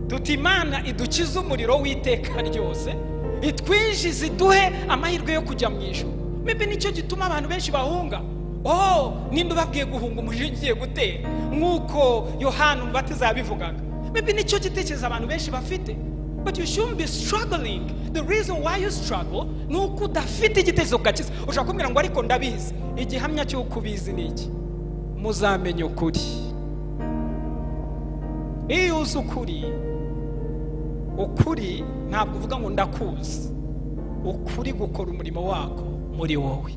tuti Imana idukize umuriro w'iteka ryose, itwinjize iduhe amahirwe yo kujya mu ijuru. Maybe nicyo gituma abantu benshi bahunga. Oh, ninde ubabwiye guhunga umuriro ugiye gutera nk'uko Yohana Umubatiza yabivugaga? Maybe nicyo gitekerezo abantu benshi bafite. But you shouldn't be struggling. The reason why you struggle ni uko udafite igitekerezo ku gakiza. Ushobora kumbwira ngo ariko ndabizi. Igihamya cy'uko ubizi ni iki? Muzamenya ukuri. Iyo uzi ukuri, ukuri ntabwo uvuga ngo ndakuzi. Ukuri gukora umurimo wako muri wowe.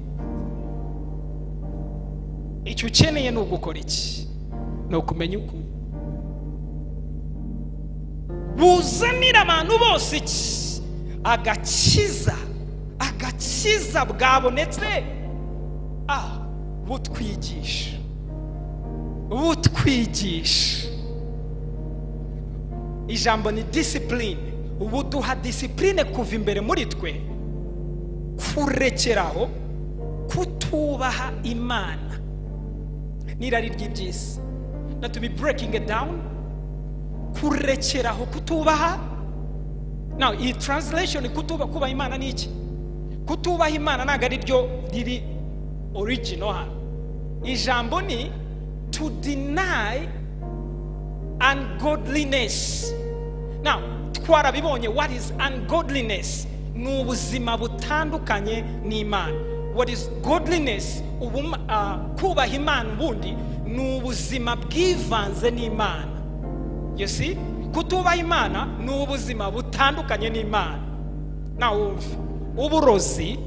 Icyo ukeneye ni ugukora iki? Ni ukumenya ukuri. Buzanira abantu bose iki? Agakiza. Agakiza bwabonetse butwigisha. Butwigisha. Ijambo ni discipline. Buduha discipline kuva imbere muri twe, kurekeraho kutubaha Imana n'irari ry'iby'isi. Not to be breaking it down, kurekeraho kutubaha. Now iyi translation kutubaha, kubaha Imana ni iki? Kutubaha Imana ntabwo ari ryo riri original hano. Ijambo ni to deny ungodliness. Now twarabibonye what is ungodliness. Ni ubuzima butandukanye n'Imana. What is godliness? Kubaha Imana ubundi ni ubuzima bwivanze n'Imana. You see? Kutubaha Imana ni ubuzima butandukanye n'Imana. Now uburozi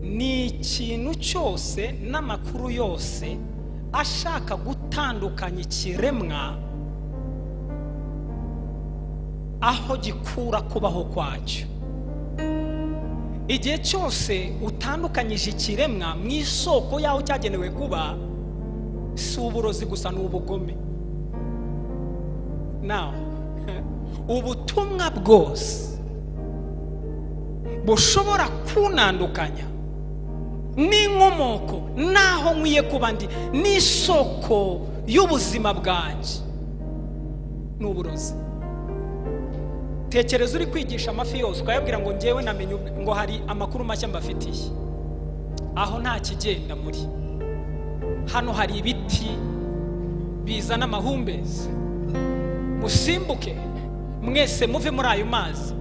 ni ikintu cyose n'amakuru yose ashaka gutandukanya ikiremwa aho gikura kubaho kwacyo. Igihe cyose utandukanyije ikiremwa mu isoko yaho cyagenewe kuba, si uburozi gusa, ni ubugome. Now ubutumwa bwose bushobora kunandukanya n'inkomoko naho nkwiye kuba ndi n'isoko y'ubuzima bwanjye ni uburozi. Tekereza uri kwigisha amafi yose ukayabwira ngo njyewe namenye ngo hari amakuru mashya mbafitiye, aho nta kigenda muri hano hari ibiti bizana amahumbezi, musimbuke mwese muve muri ayo mazi,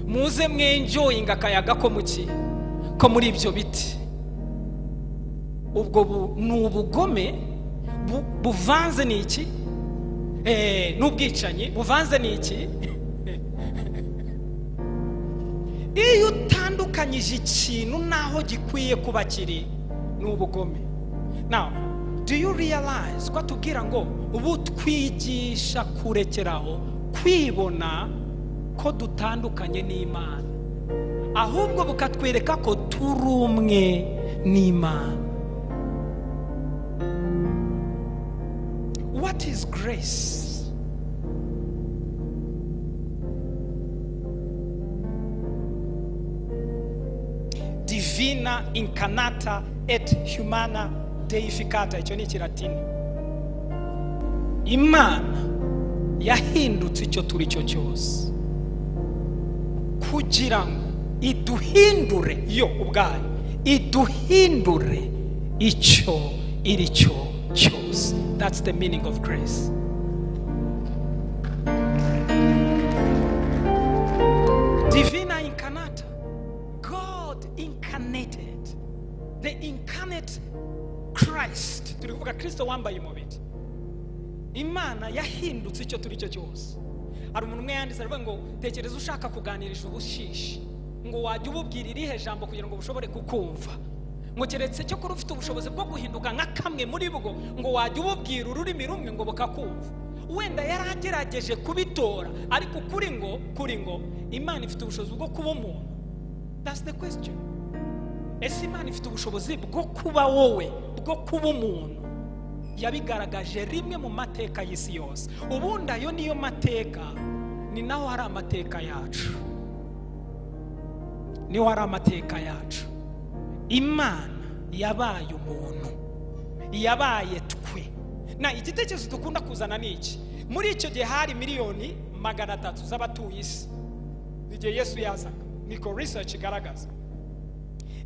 muze mwenjoyinga akayaga ko muki ko muri ibyo biti. Ubwo ni ubugome buvanze n'iki? N'ubwicanyi buvanze n'iki? Iyo utandukanyije ikintu naho gikwiye kuba kiri, ni ubugome. Now do you realize ko atubwira ngo butwigisha kurekeraho kwibona ko dutandukanye n'Imana, ahubwo bukatwereka ko turi umwe n'Imana. What is grace? Divina incarnata et humana deificata. Icyo ni ikilatini. Imana yahindutse icyo turi cyo cyose kugira ngo iduhindure yo ubwayo, iduhindure icyo iri cyo cyose. That's the meaning of grace. Divina incarnata, God incarnated, the incarnate Christ. Turi kuvuga Kristo wambaye umubiri. Imana yahindutse icyo turi cyo cyose. Hari umuntu umwe yanditse aravuga ngo tekereza ushaka kuganirisha ubushishi, ngo wajya ububwira irihe jambo kugira ngo bushobore kukumva, ngo keretse cyo kuri ufite ubushobozi bwo guhinduka nka kamwe muri bwo, ngo wajya ububwira ururimi rumwe ngo bukakumva. Wenda yaragerageje kubitora, ariko kuri ngo Imana ifite ubushobozi bwo kuba umuntu. That's the question. Ese Imana ifite ubushobozi bwo kuba wowe, bwo kuba umuntu? Yabigaragaje rimwe mu mateka y'isi yose. Ubundi ayo niyo mateka, ni naho hari amateka yacu. Niho hari amateka yacu. Imana yabaye umuntu, yabaye twe. Na igitekerezo dukunda kuzana ni iki? Muri icyo gihe hari 300,000,000 z'abatuye isi igihe Yesu yazaga. Niko research igaragaza.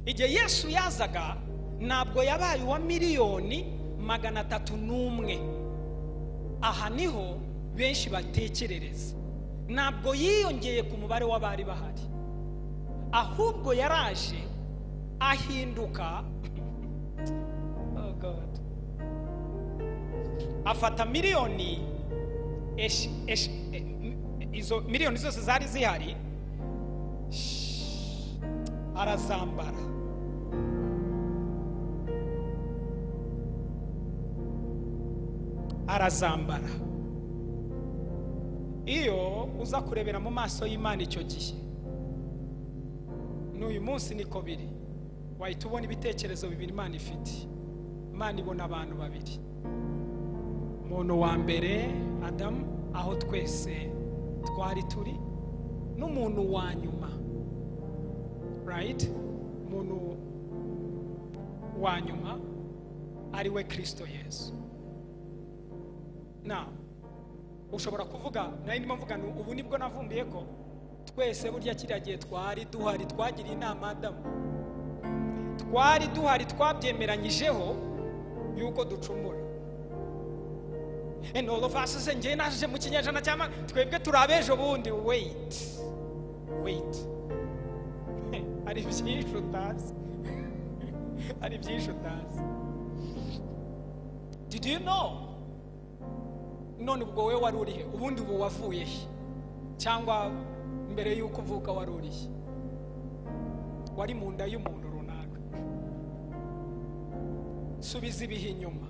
Igihe Yesu yazaga ntabwo yabaye uwa 301,000,000. Aha niho benshi batekerereza. Ntabwo yiyongeye ku mubare w'abari bahari, ahubwo yaraje ahinduka. Oh God. Afata miliyoni izo miliyoni zose zari zihari arazambara. Arazambara. Iyo uza kurebera mu maso y'Imana icyo gihe, n'uyu munsi niko biri, wahita ubona ibitekerezo bibiri Imana ifite. Imana ibona abantu babiri. Umuntu wa mbere Adamu, aho twese twari turi, n'umuntu wa nyuma, right? Umuntu wa nyuma ari we Kristo Yesu. Now ushobora kuvuga, nari ndimo mvuga ubu nibwo navumbiye ko twese burya kiriya gihe twari duhari, twagiriye inama Adamu, twari duhari, twabyemeranyijeho yuko ducumura. And all of us say, njye naje mu kinyejana cyama, twebwe turabejo bundi. Wait, wait, ari byinshi utazi, ari byinshi utazi. Did you know? None ubwo wowe wari urihe? Ubundi ubu wavuye he? Cyangwa mbere y'uko uvuka wari urihe? Wari mu nda y'umuntu runaka. Subiza ibihe inyuma.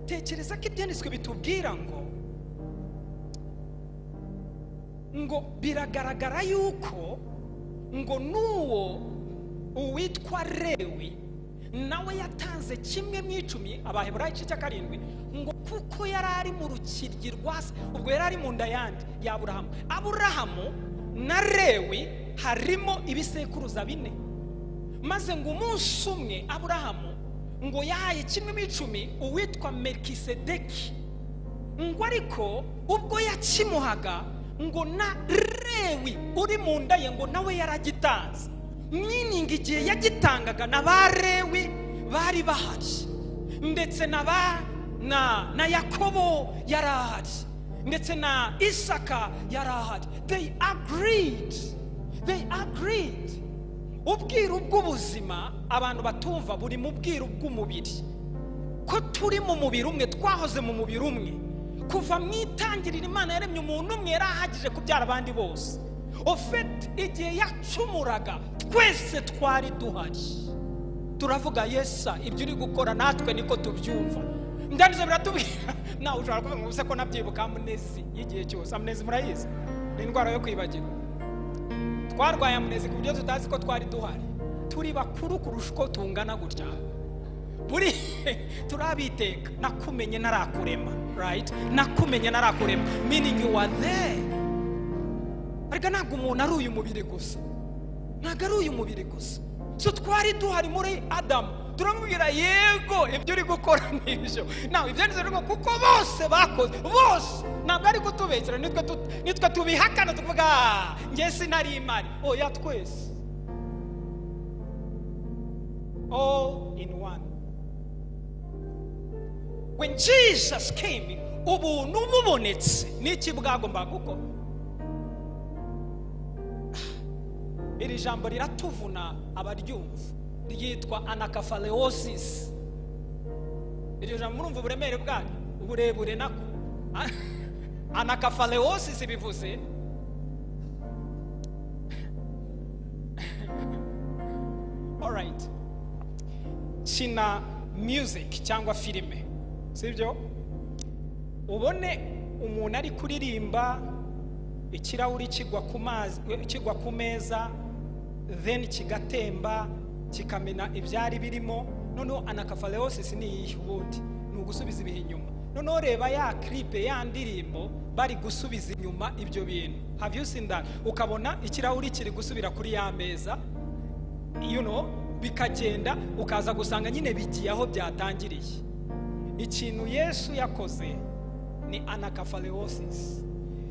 Tekereza ko ibyanditswe bitubwira ngo biragaragara yuko ngo n'uwo uwitwa Lewi nawe yatanze kimwe mu 10, Abaheburayo 7 ngo kuko yari ari mu rukiryi rwa se, ubwo yari ari mu nda yandi ya Aburahamu. Aburahamu na Lewi harimo ibisekuruza 4. Maze ngo umunsi umwe Aburahamu ngo yahaye kimwe mu 10 uwitwa Melkisedeki, ngo ariko ubwo yakimuhaga ngo na Lewi uri mu nda ye ngo nawe yaragitanze. Meaning igihe yagitangaga na ba Lewi bari bahari, ndetse na Yakobo yarahari, ndetse na Isaka yarahari. They agreed, they agreed. Ubwiru bw'ubuzima abantu batumva buri mu bwiru bw'umubiri, ko turi mu mubiri umwe, twahoze mu mubiri umwe kuva mu itangiriro. Imana yaremye umuntu umwe, yarahagije kubyara abandi bose. Ofet igihe yacumuraga twese twari duhari, turavuga yesa ibyo uri gukora natwe niko tubyumva. Ndanizo biratubwira nawe ushobora kuvuga ngo ubuse ko nabyibuka amnesi y'igihe cyose. Amnesi murayizi, ni indwara yo kwibagirwa. Twarwaye amnesi ku buryo tutazi ko twari duhari, turi bakuru kurusha uko tungana gutya, buri turabiteka. Nakumenye narakurema, right? Nakumenye narakurema, meaning you are there. Ariko ntabwo umuntu ari uyu mubiri gusa, ntabwo ari uyu mubiri gusa. So twari duhari muri Adamu, turamubwira yego ibyo uri gukora nibyo. Nawe ibyo ni ngo kuko bose bakoze, bose ntabwo ari kutubekera, nitwe tubihakana tuvuga njye sinari imari. Oya, twese all in one. When Jesus came, ubuntu bubonetse, n'iki bwagombaga gukora? Iri jambo riratuvuna abaryumva, ryitwa anakafaleosis. Iri jambo murumva uburemere bwaryo, uburebure nako. Anakafaleosis bivuze all right, kina music cyangwa filime, sibyo? Ubone umuntu ari kuririmba, ikirahuri kigwa ku mazi, kigwa ku meza, then kigatemba kikamena ibyari birimo. Noneho anakafaleosis ni iyi ubundi ni ugusubiza ibihe inyuma. Noneho reba ya clip ya ndirimbo bari gusubiza inyuma ibyo bintu. Have you seen that? Ukabona ikirahuri kiri gusubira kuri ya meza, you know, bikagenda, ukaza gusanga nyine bigiye aho byatangiriye. Ikintu Yesu yakoze ni anakafaleosis.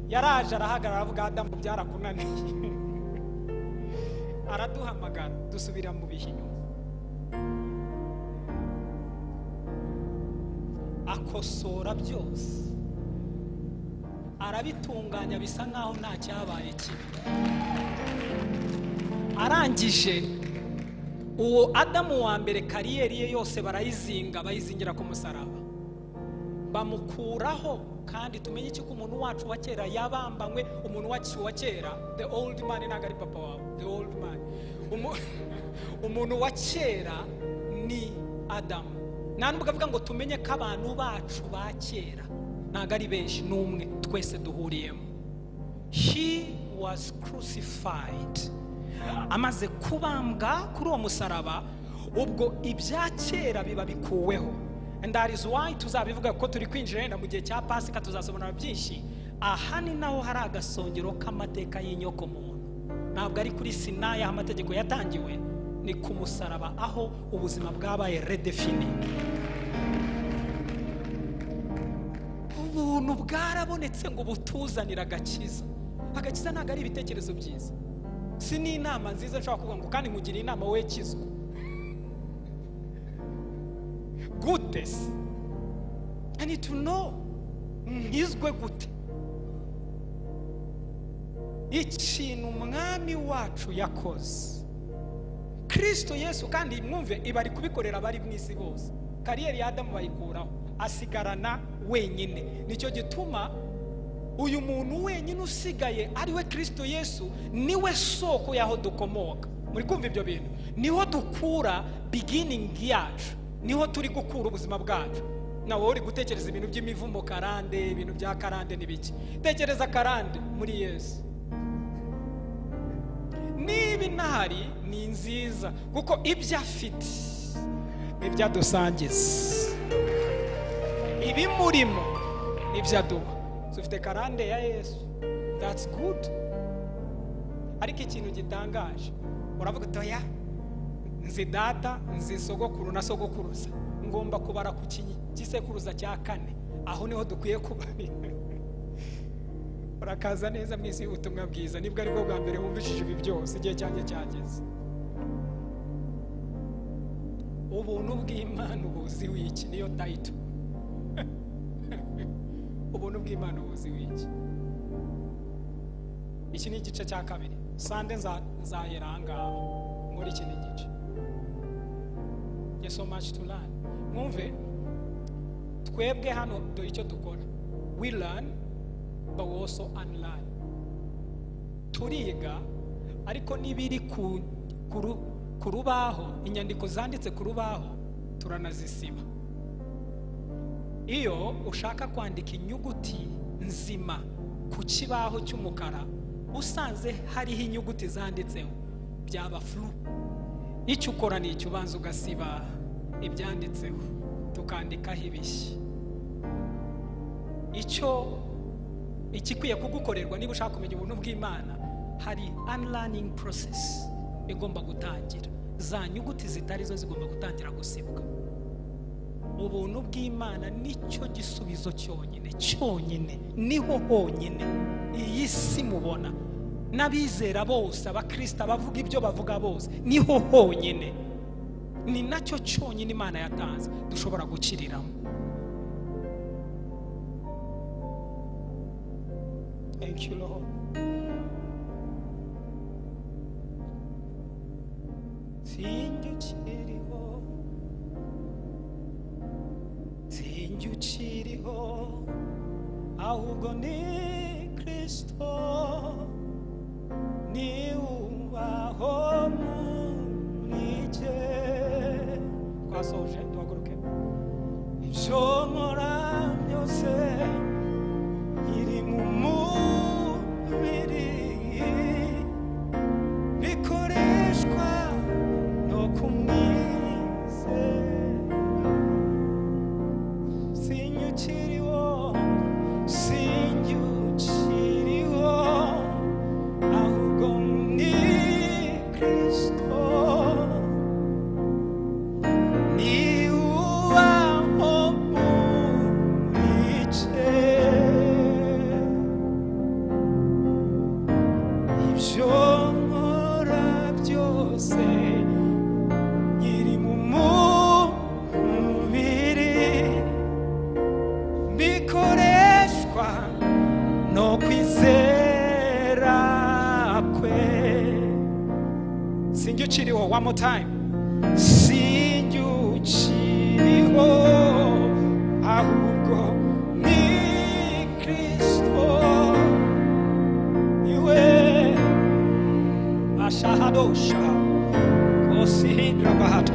Yaraje arahagarara avuga Adamu byarakunaniye. Araduhamagara dusubira mu bihe inyuma. Akosora byose, arabitunganya bisa nkaho nta cyabaye kibi. Arangije uwo Adamu wa mbere kariyeri ye yose barayizinga, bayizingira ku musaraba, bamukuraho. Kandi tumenye iki ko umuntu wacu wa kera yabambanywe. Umuntu wacu wa kera, the old man, ntabwo ari papa wawe, the old man. Umuntu wa kera ni Adamu, Nta nubwo avuga ngo tumenye ko abantu bacu ba kera, ntabwo ari benshi, ni umwe twese duhuriyemo. He was crucified. Amaze kubambwa kuri uwo musaraba, ubwo ibya kera biba bikuweho. And that is why tuzabivuga ko turi kwinjira yenda mu gihe cya Pasika, tuzasobanura byinshi. Aha ni naho hari agasongero k'amateka y'inyoko muntu. Ntabwo ari kuri Sinayi aho amategeko yatangiwe, ni ku musaraba aho ubuzima bwabaye redefini. Ubuntu bwarabonetse ngo butuzanire agakiza. Agakiza ntabwo ari ibitekerezo byiza, si n'inama nziza nshobora kuvuga ngo kandi nkugire inama wowe kizwa gute se? I need to know, nkizwe gute? Ikintu umwami wacu yakoze Kristo Yesu, kandi mwumve ibari kubikorera abari mu isi bose. Kariyeri ya Adamu bayikuraho, asigarana wenyine. Nicyo gituma uyu muntu wenyine usigaye ari we Kristo Yesu, niwe soko y'aho dukomoka. Muri kumva ibyo bintu, niho dukura beginning yacu, niho turi gukura ubuzima bwacu. Nawe uri gutekereza ibintu by'imivumo karande, ibintu bya karande n'ibiki, tekereza karande muri Yesu. Niba inahari ni nziza, kuko ibyo afite nibyo adusangiza, ibimurimo nibyo aduha. Ufite karande ya Yesu, that's good. Ariko ikintu gitangaje, uravuga uti oya, nzi data, nzi sogokuru na sogokuruza, ngomba kubara ku gisekuruza cya kane, aho niho dukwiye kubarira. Urakaza neza mu isi y'ubutumwa bwiza. Nibwo aribwo bwa mbere wumvishije ibi byose, igihe cyanjye cyageze. Ubuntu bw'Imana ubuzi wiki, niyo title. Ubuntu bw'Imana ubuzi wiki. Iki ni igice cya kabiri. Sande nzahera ahangaha muri iki gice. There's so much to learn. Mwumve, twebwe hano dore icyo dukora. We learn, but we also unlearn. Turiga, ariko n'ibiri ku rubaho, inyandiko zanditse ku rubaho turanazisiba. Iyo ushaka kwandika inyuguti nzima ku kibaho cy'umukara, usanze hariho inyuguti zanditseho, byaba flu. Icyo ukora ni icyo, ubanza ugasiba ibyanditseho, tukandikaho ibishya. Icyo ikikwiye kugukorerwa niba ushaka kumenya ubuntu bw'Imana, hari unlearning process igomba gutangira. Za nyuguti zitari zo zigomba gutangira gusibwa. Ubuntu bw'Imana nicyo gisubizo cyonyine, cyonyine, niho honyine iyi si mubona n'abizera bose, abakristo abavuga ibyo bavuga bose, niho honyine, ni nacyo cyonyine Imana yatanze dushobora gukiriramo. Thank you, Lord. Sinjye ukiriho, sinjye ukiriho, ahubwo ni Kristo ni ubaho muri jye. Twasoje, duhaguruke. Ibyo nkora byose iri mu mubiri bikoreshwa no kumwizera. Sinjye ukiriho, sinjye ukiriho, ahubwo ni Kristo ni ubaho muri jye. Ibyo nkora byose nkiri mu mubiri bikoreshwa no kwizera kwe. Sinjye ukiriho, one more time. Sinjye ukiriho, ahubwo ni Kristo niwe ashahadosha osihindra bahato.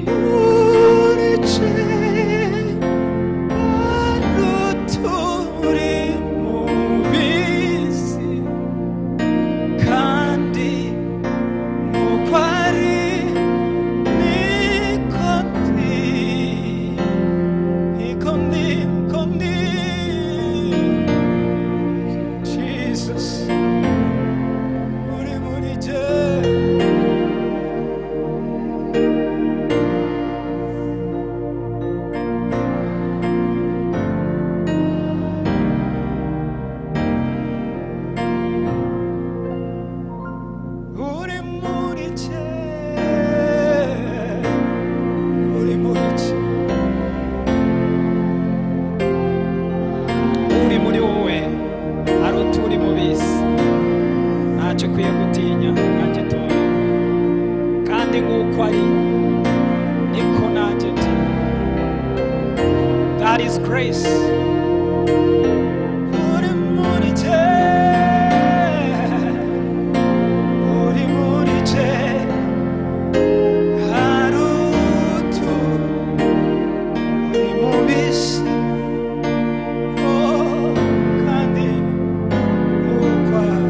muri ce aruturi mubisi kandi nuko ari niko ndi niko ndi niko ndi Jesus uri muri je. Uri muri ce, uri muri ce, Uri muri wowe aruta uri mu bisi. Ntacyo ukwiye gutinya na gitoya, kandi nk'uko ari niko nanjye ndi. That is grace. Uri muri ce, uri muri ce, harutu uri mu bisi, oh, kandi nk'uko ari.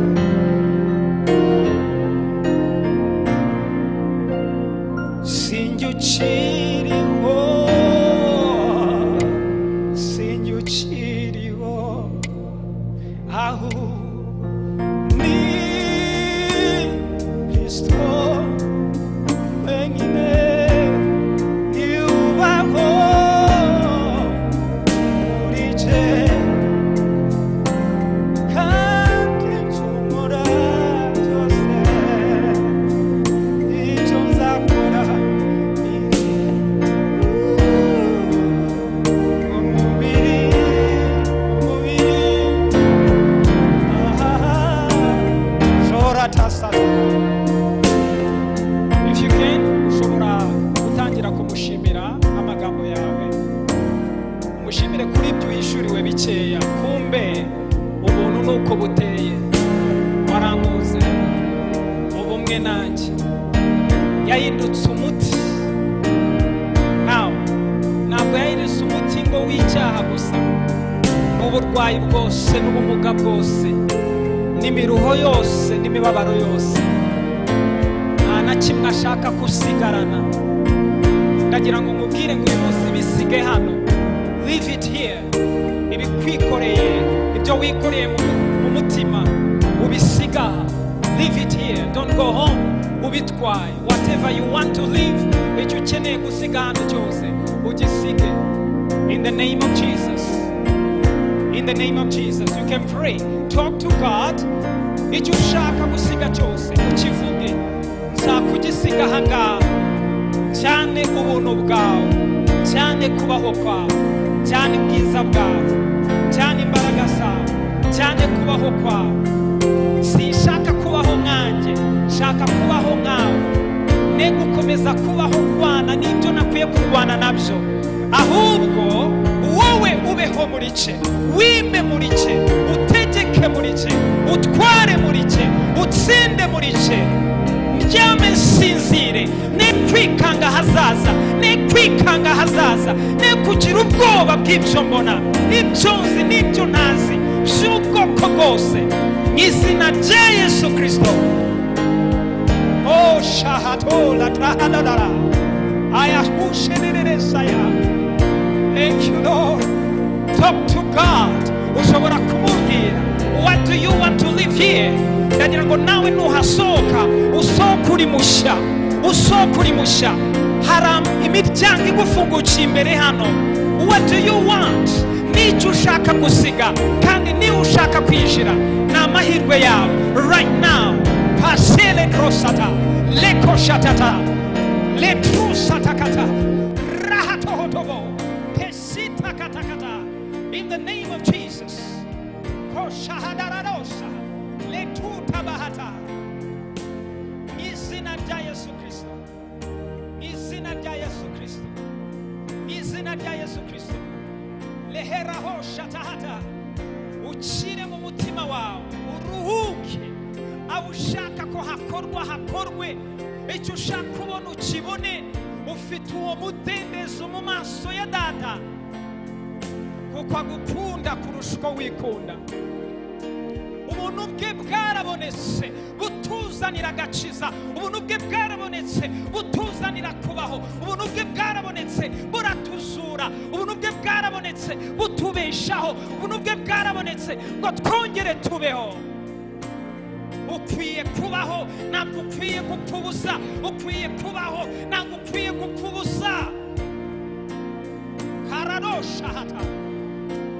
Sinjye ukiriho, sinjye ukiriho, aho ni Kristo wenyine yubaho muri je, kandi ncumura byose icyo nzakora ni umubiri, umubiri. If you can, ushobora gutangira kumushimira amagambo yawe. Umushimire kuri ibyo uhishuriwe bikeya. Kumbe ubuntu nuko buteye, warankuze ubumwe nanjye, yahindutse umuti. Now, ntabwo yahindutse umuti ngo w'icyaha gusa, n'uburwayi bwose n'ubumuga bwose n'imiruho yose n'imibabaro yose, nta na kimwe ashaka gusigarana. Ndagira ngo nkubwire ngo uyu munsi bisige hano, leave it here. Ibikwikoreye, ibyo wikoreye mu mutima ubisiga aha. Leave it here, don't go home ubitwaye. Whatever you want to leave, icyo ukeneye gusiga hano cyose ugisige. In the name of Jesus. In the name of Jesus, you can pray. Talk to God. Icyo ushaka gusiga cyose ukivuge. Nzakugisiga aha ngaha. Cyane ubuntu bwawe, cyane kubaho kwawe, cyane ubwiza bwawe, cyane imbaraga zawe, cyane kubaho kwawe. Sinshaka kubaho nkanjye, nshaka kubaho nkawe. Ne gukomeza kubaho ndwana n'ibyo nakwiye kurwana nabyo, ahubwo wowe ubeho muri ce, wime muri ce, utegeke muri ce, utware muri ce, utsinde muri ce. Ndyame nsinzire, ne kwikanga ahazaza, ne kwikanga ahazaza, ne kugira ubwoba bw'ibyo mbona, ibyo nzi n'ibyo ntazi by'ubwoko bwose, mu izina rya Yesu Kristo. Oh, shahatola trahaladara ayahusheneresaya. Thank you, Lord. Talk to God. Ushobora kumubwira, what do you want to live here? Ndagira ngo nawe nuhasohoka usohoke uri mushya, usohoke uri mushya. Hari imiryango igufungukiye imbere hano. What do you want? N'icyo ushaka gusiga kandi niba ushaka kwinjira, ni amahirwe yawe right now. Pasele drosata lekoshatata letrusatakata rahatohotobo pesitakatakata. In the name of Jesus. Koshahadararosa letutabahata. Izina rya Yesu Kristo. Izina rya Yesu Kristo. Izina rya Yesu Kristo. Leheraho shatahata. Ukire mu mutima wawe, uruhuke. Aho ushaka ko hakorwa hakorwe, icyo ushaka kubona ukibone. Ufite Ufite uwo mudendezo mu maso ya data, kuko agukunda kurusha uko wikunda. Ubuntu bwe bwarabonetse butuzanira agakiza, ubuntu bwe bwarabonetse butuzanira kubaho, ubuntu bwe bwarabonetse buratuzura, ubuntu bwe bwarabonetse butubeshaho, ubuntu bwe bwarabonetse ngo twongere tubeho. Ukwiye kubaho, ntabwo ukwiye gupfa ubusa. Ukwiye kubaho, ntabwo ukwiye gupfa ubusa. Kararoshahata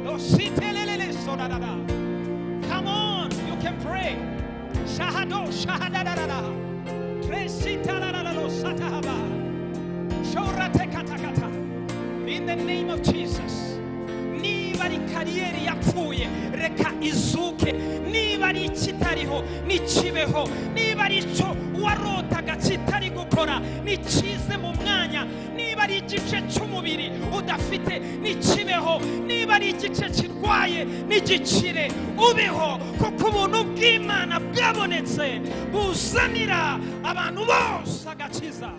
dositelelele sodadada. Come on, you can pray. Shahado shahadadadada tresitalalalo satahaba shoratekatakata. In the name of Jesus. Niba ari kariyeri yapfuye, reka izuke. Niba ari ikitariho, nikibeho. Niba ari icyo warotaga kitari gukora, nikize mu mwanya. Niba ari igice cy'umubiri udafite, nikibeho. Niba ari igice kirwaye, nigikire, ubeho, kuko ubuntu bw'Imana bwabonetse buzanira abantu bose agakiza.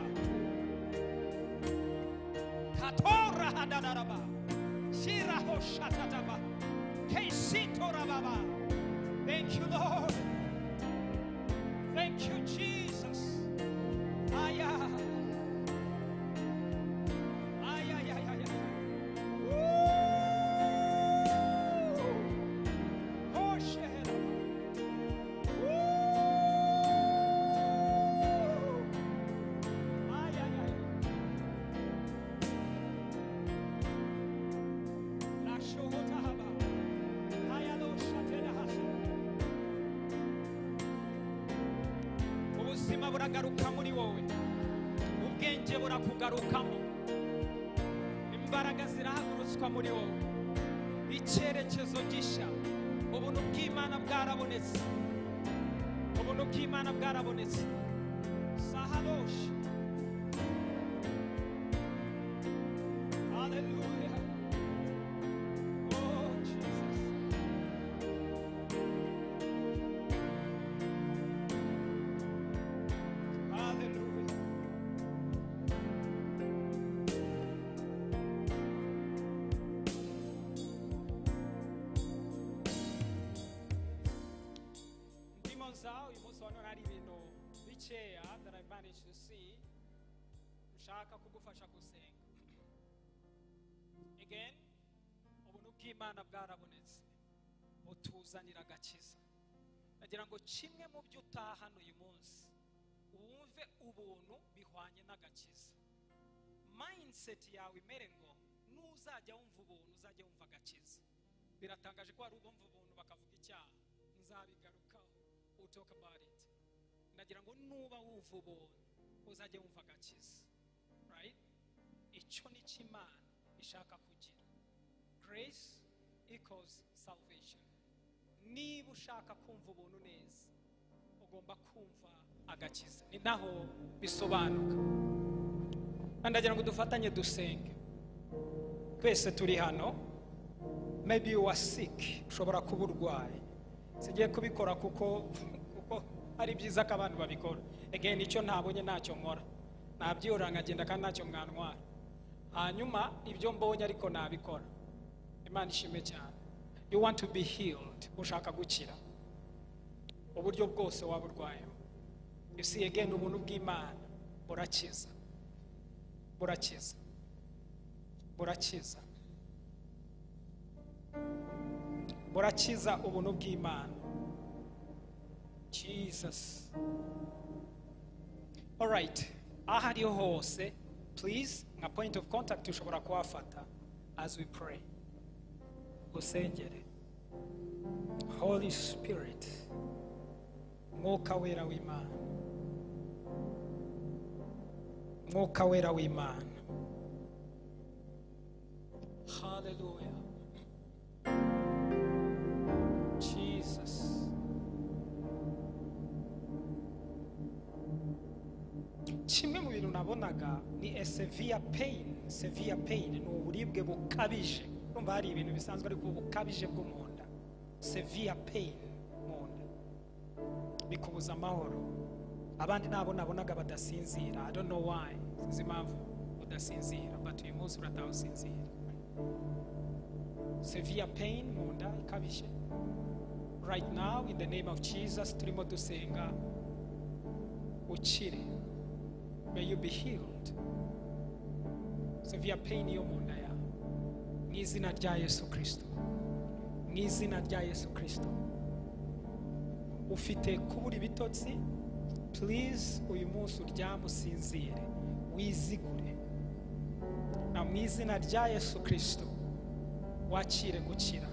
Katora hadararaba Shiraho shatataba Keisitorababa. Thank you, Lord. Thank you, Jesus. Aya. Aya, aya, aya. Woo! Oh, shehera. Woo! Aya, aya, aya. La shohotahaba. Aya lo shatera hasa. Ubuzima buragaruka muri wowe, ubwenge burakugarukamo, imbaraga zirahagurutswa muri wowe, icyerekezo gishya. Ubuntu bw'Imana bwarabonetse, ubuntu bw'Imana bwarabonetse. Sahalosh. Hallelujah. Oh Jesus. Hallelujah. Ndimo nza uyu munsi wa none hari ibintu bikeya that I managed to see nshaka kugufasha gusenga. Again, ubuntu bw'Imana bwarabonetse butuzanira agakiza. Ndagira ngo kimwe mu byo utahana uyu munsi wumve ubuntu bihwanye n'agakiza. Mindset yawe imere ngo nuzajya wumva ubuntu uzajya wumva agakiza. Biratangaje ko hari ubumva ubuntu bakavuga icyaha, nzabigarukaho, we'll talk about it. Ndagira ngo nuba wumva ubuntu uzajya wumva agakiza, right? Icyo ni cyo Imana ishaka kugira. Grace equals salvation. Niba ushaka kumva ubuntu neza, ugomba kumva agakiza. Ni naho bisobanuka. Ndagira ngo dufatanye dusenge. Twese turi hano. Maybe you are sick, ushobora kuba urwaye. Sigiye kubikora kuko ari byiza ko abantu babikora. Again, icyo ntabonye ntacyo nkora, nabyihorera nkagenda kandi ntacyo mwantwara. Hanyuma ibyo mbonye ariko nabikora. Imana ishimwe cyane. You want to be healed, ushaka gukira uburyo bwose waba urwayeho. You see, again, ubuntu bw'Imana burakiza, burakiza, burakiza, burakiza. Ubuntu bw'Imana. Jesus. All right, aho ariho hose, please, nka point of contact ushobora kuhafata as we pray. Usengere. Holy Spirit, Mwuka wera w'Imana, Mwuka wera w'Imana. Hallelujah. Jesus. Kimwe mu bintu nabonaga ni a severe pain. Severe pain ni uburibwe bukabije. Urumva hari ibintu bisanzwe ariko bukabije bwo mu nda. Severe pain mu nda bikubuza amahoro. Abandi nabo nabonaga badasinzira. I don't know why. Sinzi impamvu udasinzira, but uyu munsi urataha usinzira. Severe pain mu nda ikabije. Right now in the name of Jesus turimo dusenga ukire. May you be healed. Severe pain yo mu nda yawe. Mu izina rya Yesu Kristo. Mu izina rya Yesu Kristo. Ufite kubura ibitotsi, please uyu munsi uryame usinzire, wizigure. Na mu izina rya Yesu Kristo wakire gukira,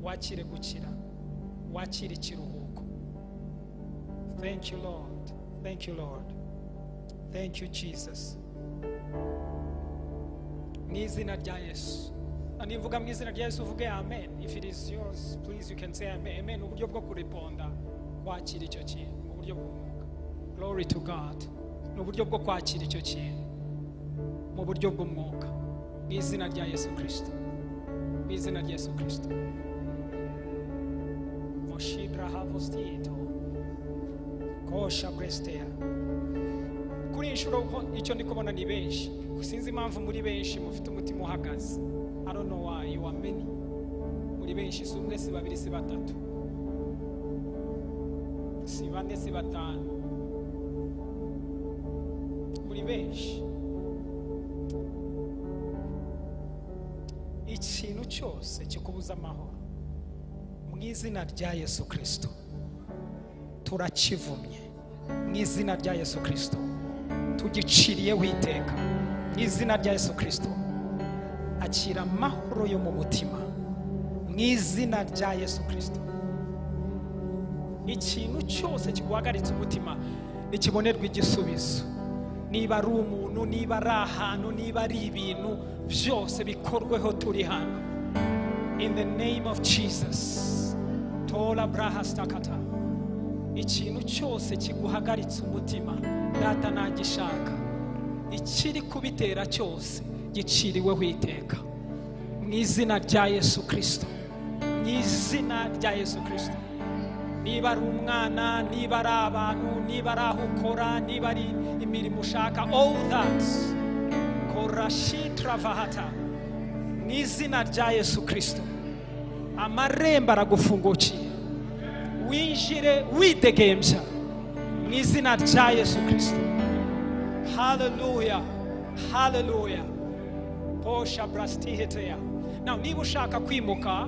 wakire gukira, wakire ikiruhuko. Thank you Lord, thank you Lord, thank you Jesus. Mu izina rya Yesu. Nimvuga mu izina rya Yesu uvuge amen. If it is yours, please you can say amen. Amen uburyo bwo kureponda kwakira icyo kintu mu buryo bw'umwuka. Glory to God. Ni uburyo bwo kwakira icyo kintu mu buryo bw'umwuka. Mu izina rya Yesu Kristo. Mu izina rya Yesu Kristo. Moshidra havostito. Kosha brestea. Kuri inshuro icyo ndi kubona ni benshi. Sinzi impamvu muri benshi mufite umutima uhagaze. I don't know why you are many. Muri benshi si umwe, si babiri, si batatu, si bane, si batanu. Muri benshi. Ikintu cyose kikubuza amahoro, mu izina rya Yesu Kristo turakivumye. Mu izina rya Yesu Kristo tugiciriyeho iteka. Mu izina rya Yesu Kristo akira amahoro yo mu mutima. Mu izina rya Yesu Kristo. Ikintu cyose kiguhagaritse umutima nikibonerwa igisubizo. Niba ari umuntu, niba ari ahantu, niba ari ibintu, byose bikorweho turi hano. In the name of Jesus. Tola brahastakata. Ikintu cyose kiguhagaritse umutima, data nagishaka. Ikiri kubitera cyose giciriweho iteka. Mu izina rya Yesu Kristo. Mu izina rya Yesu Kristo. Niba ari umwana, niba ari abantu, niba ari aho ukora, niba ari imirimo ushaka, all that. Korashitravahata. Mu izina rya Yesu Kristo. Amarembo aragufungukiye. Winjire widegembya. Mu izina rya Yesu Kristo. Hallelujah. Hallelujah. Posha brastihetea. Now niba ushaka kwimuka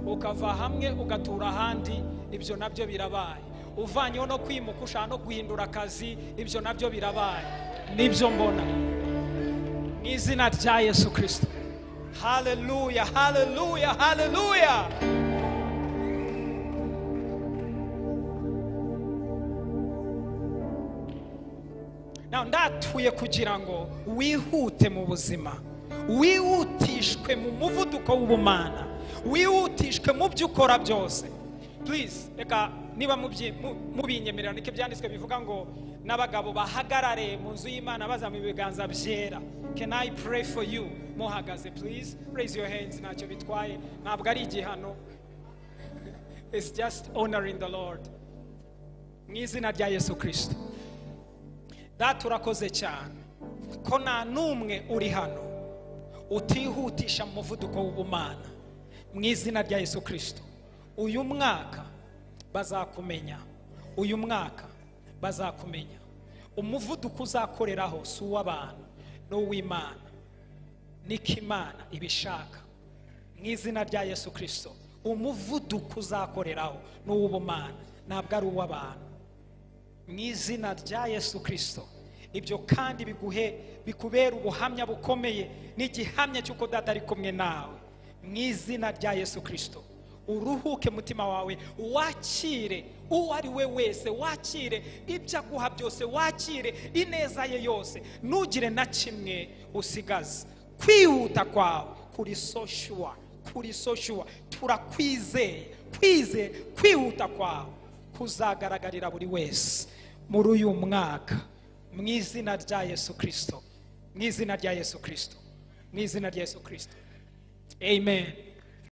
ukava hamwe ugatura ahandi, ibyo nabyo birabaye. Uvanyeho no kwimuka ushaka no guhindura akazi, ibyo nabyo birabaye. Nibyo mbona. Mu izina rya Yesu Kristo. Hallelujah, hallelujah, hallelujah. Now ndatuye kugira ngo wihute mu buzima, wihutishwe mu muvuduko w'ubumana, wihutishwe mu byo ukora byose. Please, reka niba mubinyemerera, niko byanditswe bivuga ngo n'abagabo bahagarare mu nzu y'Imana bazamuye ibiganza byera. Can I pray for you? Muhagaze, please raise your hands. Ntacyo bitwaye, ntabwo ari igihano. It's just honoring the Lord. Mu izina rya Yesu Kristo. Data urakoze cyane ko nta n'umwe uri hano utihutisha mu muvuduko w'ubumana. Mu izina rya Yesu Kristo. Uyu mwaka bazakumenya. Uyu mwaka bazakumenya. Umuvuduko uzakoreraho si uw'abantu, ni uw'Imana. Niko Imana ibishaka. Mu izina rya Yesu Kristo. Umuvuduko uzakoreraho ni uw'ubumana, ntabwo ari uw'abantu. Mu izina rya Yesu Kristo. Ibyo kandi biguhe, bikubera ubuhamya bukomeye n'igihamya cy'uko data ari kumwe nawe. Mu izina rya Yesu Kristo. Uruhuke mutima wawe, wakire uwo ari we wese, wakire ibyo aguha byose, wakire ineza ye yose, ntugire na kimwe usigaza. Kwihuta kwawe kuri so sure, kuri so sure, turakwizeye. Kwihuta kwawe kuzagaragarira buri wese muri uyu mwaka. Mu izina rya Yesu Kristo. Mu izina rya Yesu Kristo. Mu izina rya Yesu Kristo. Amen.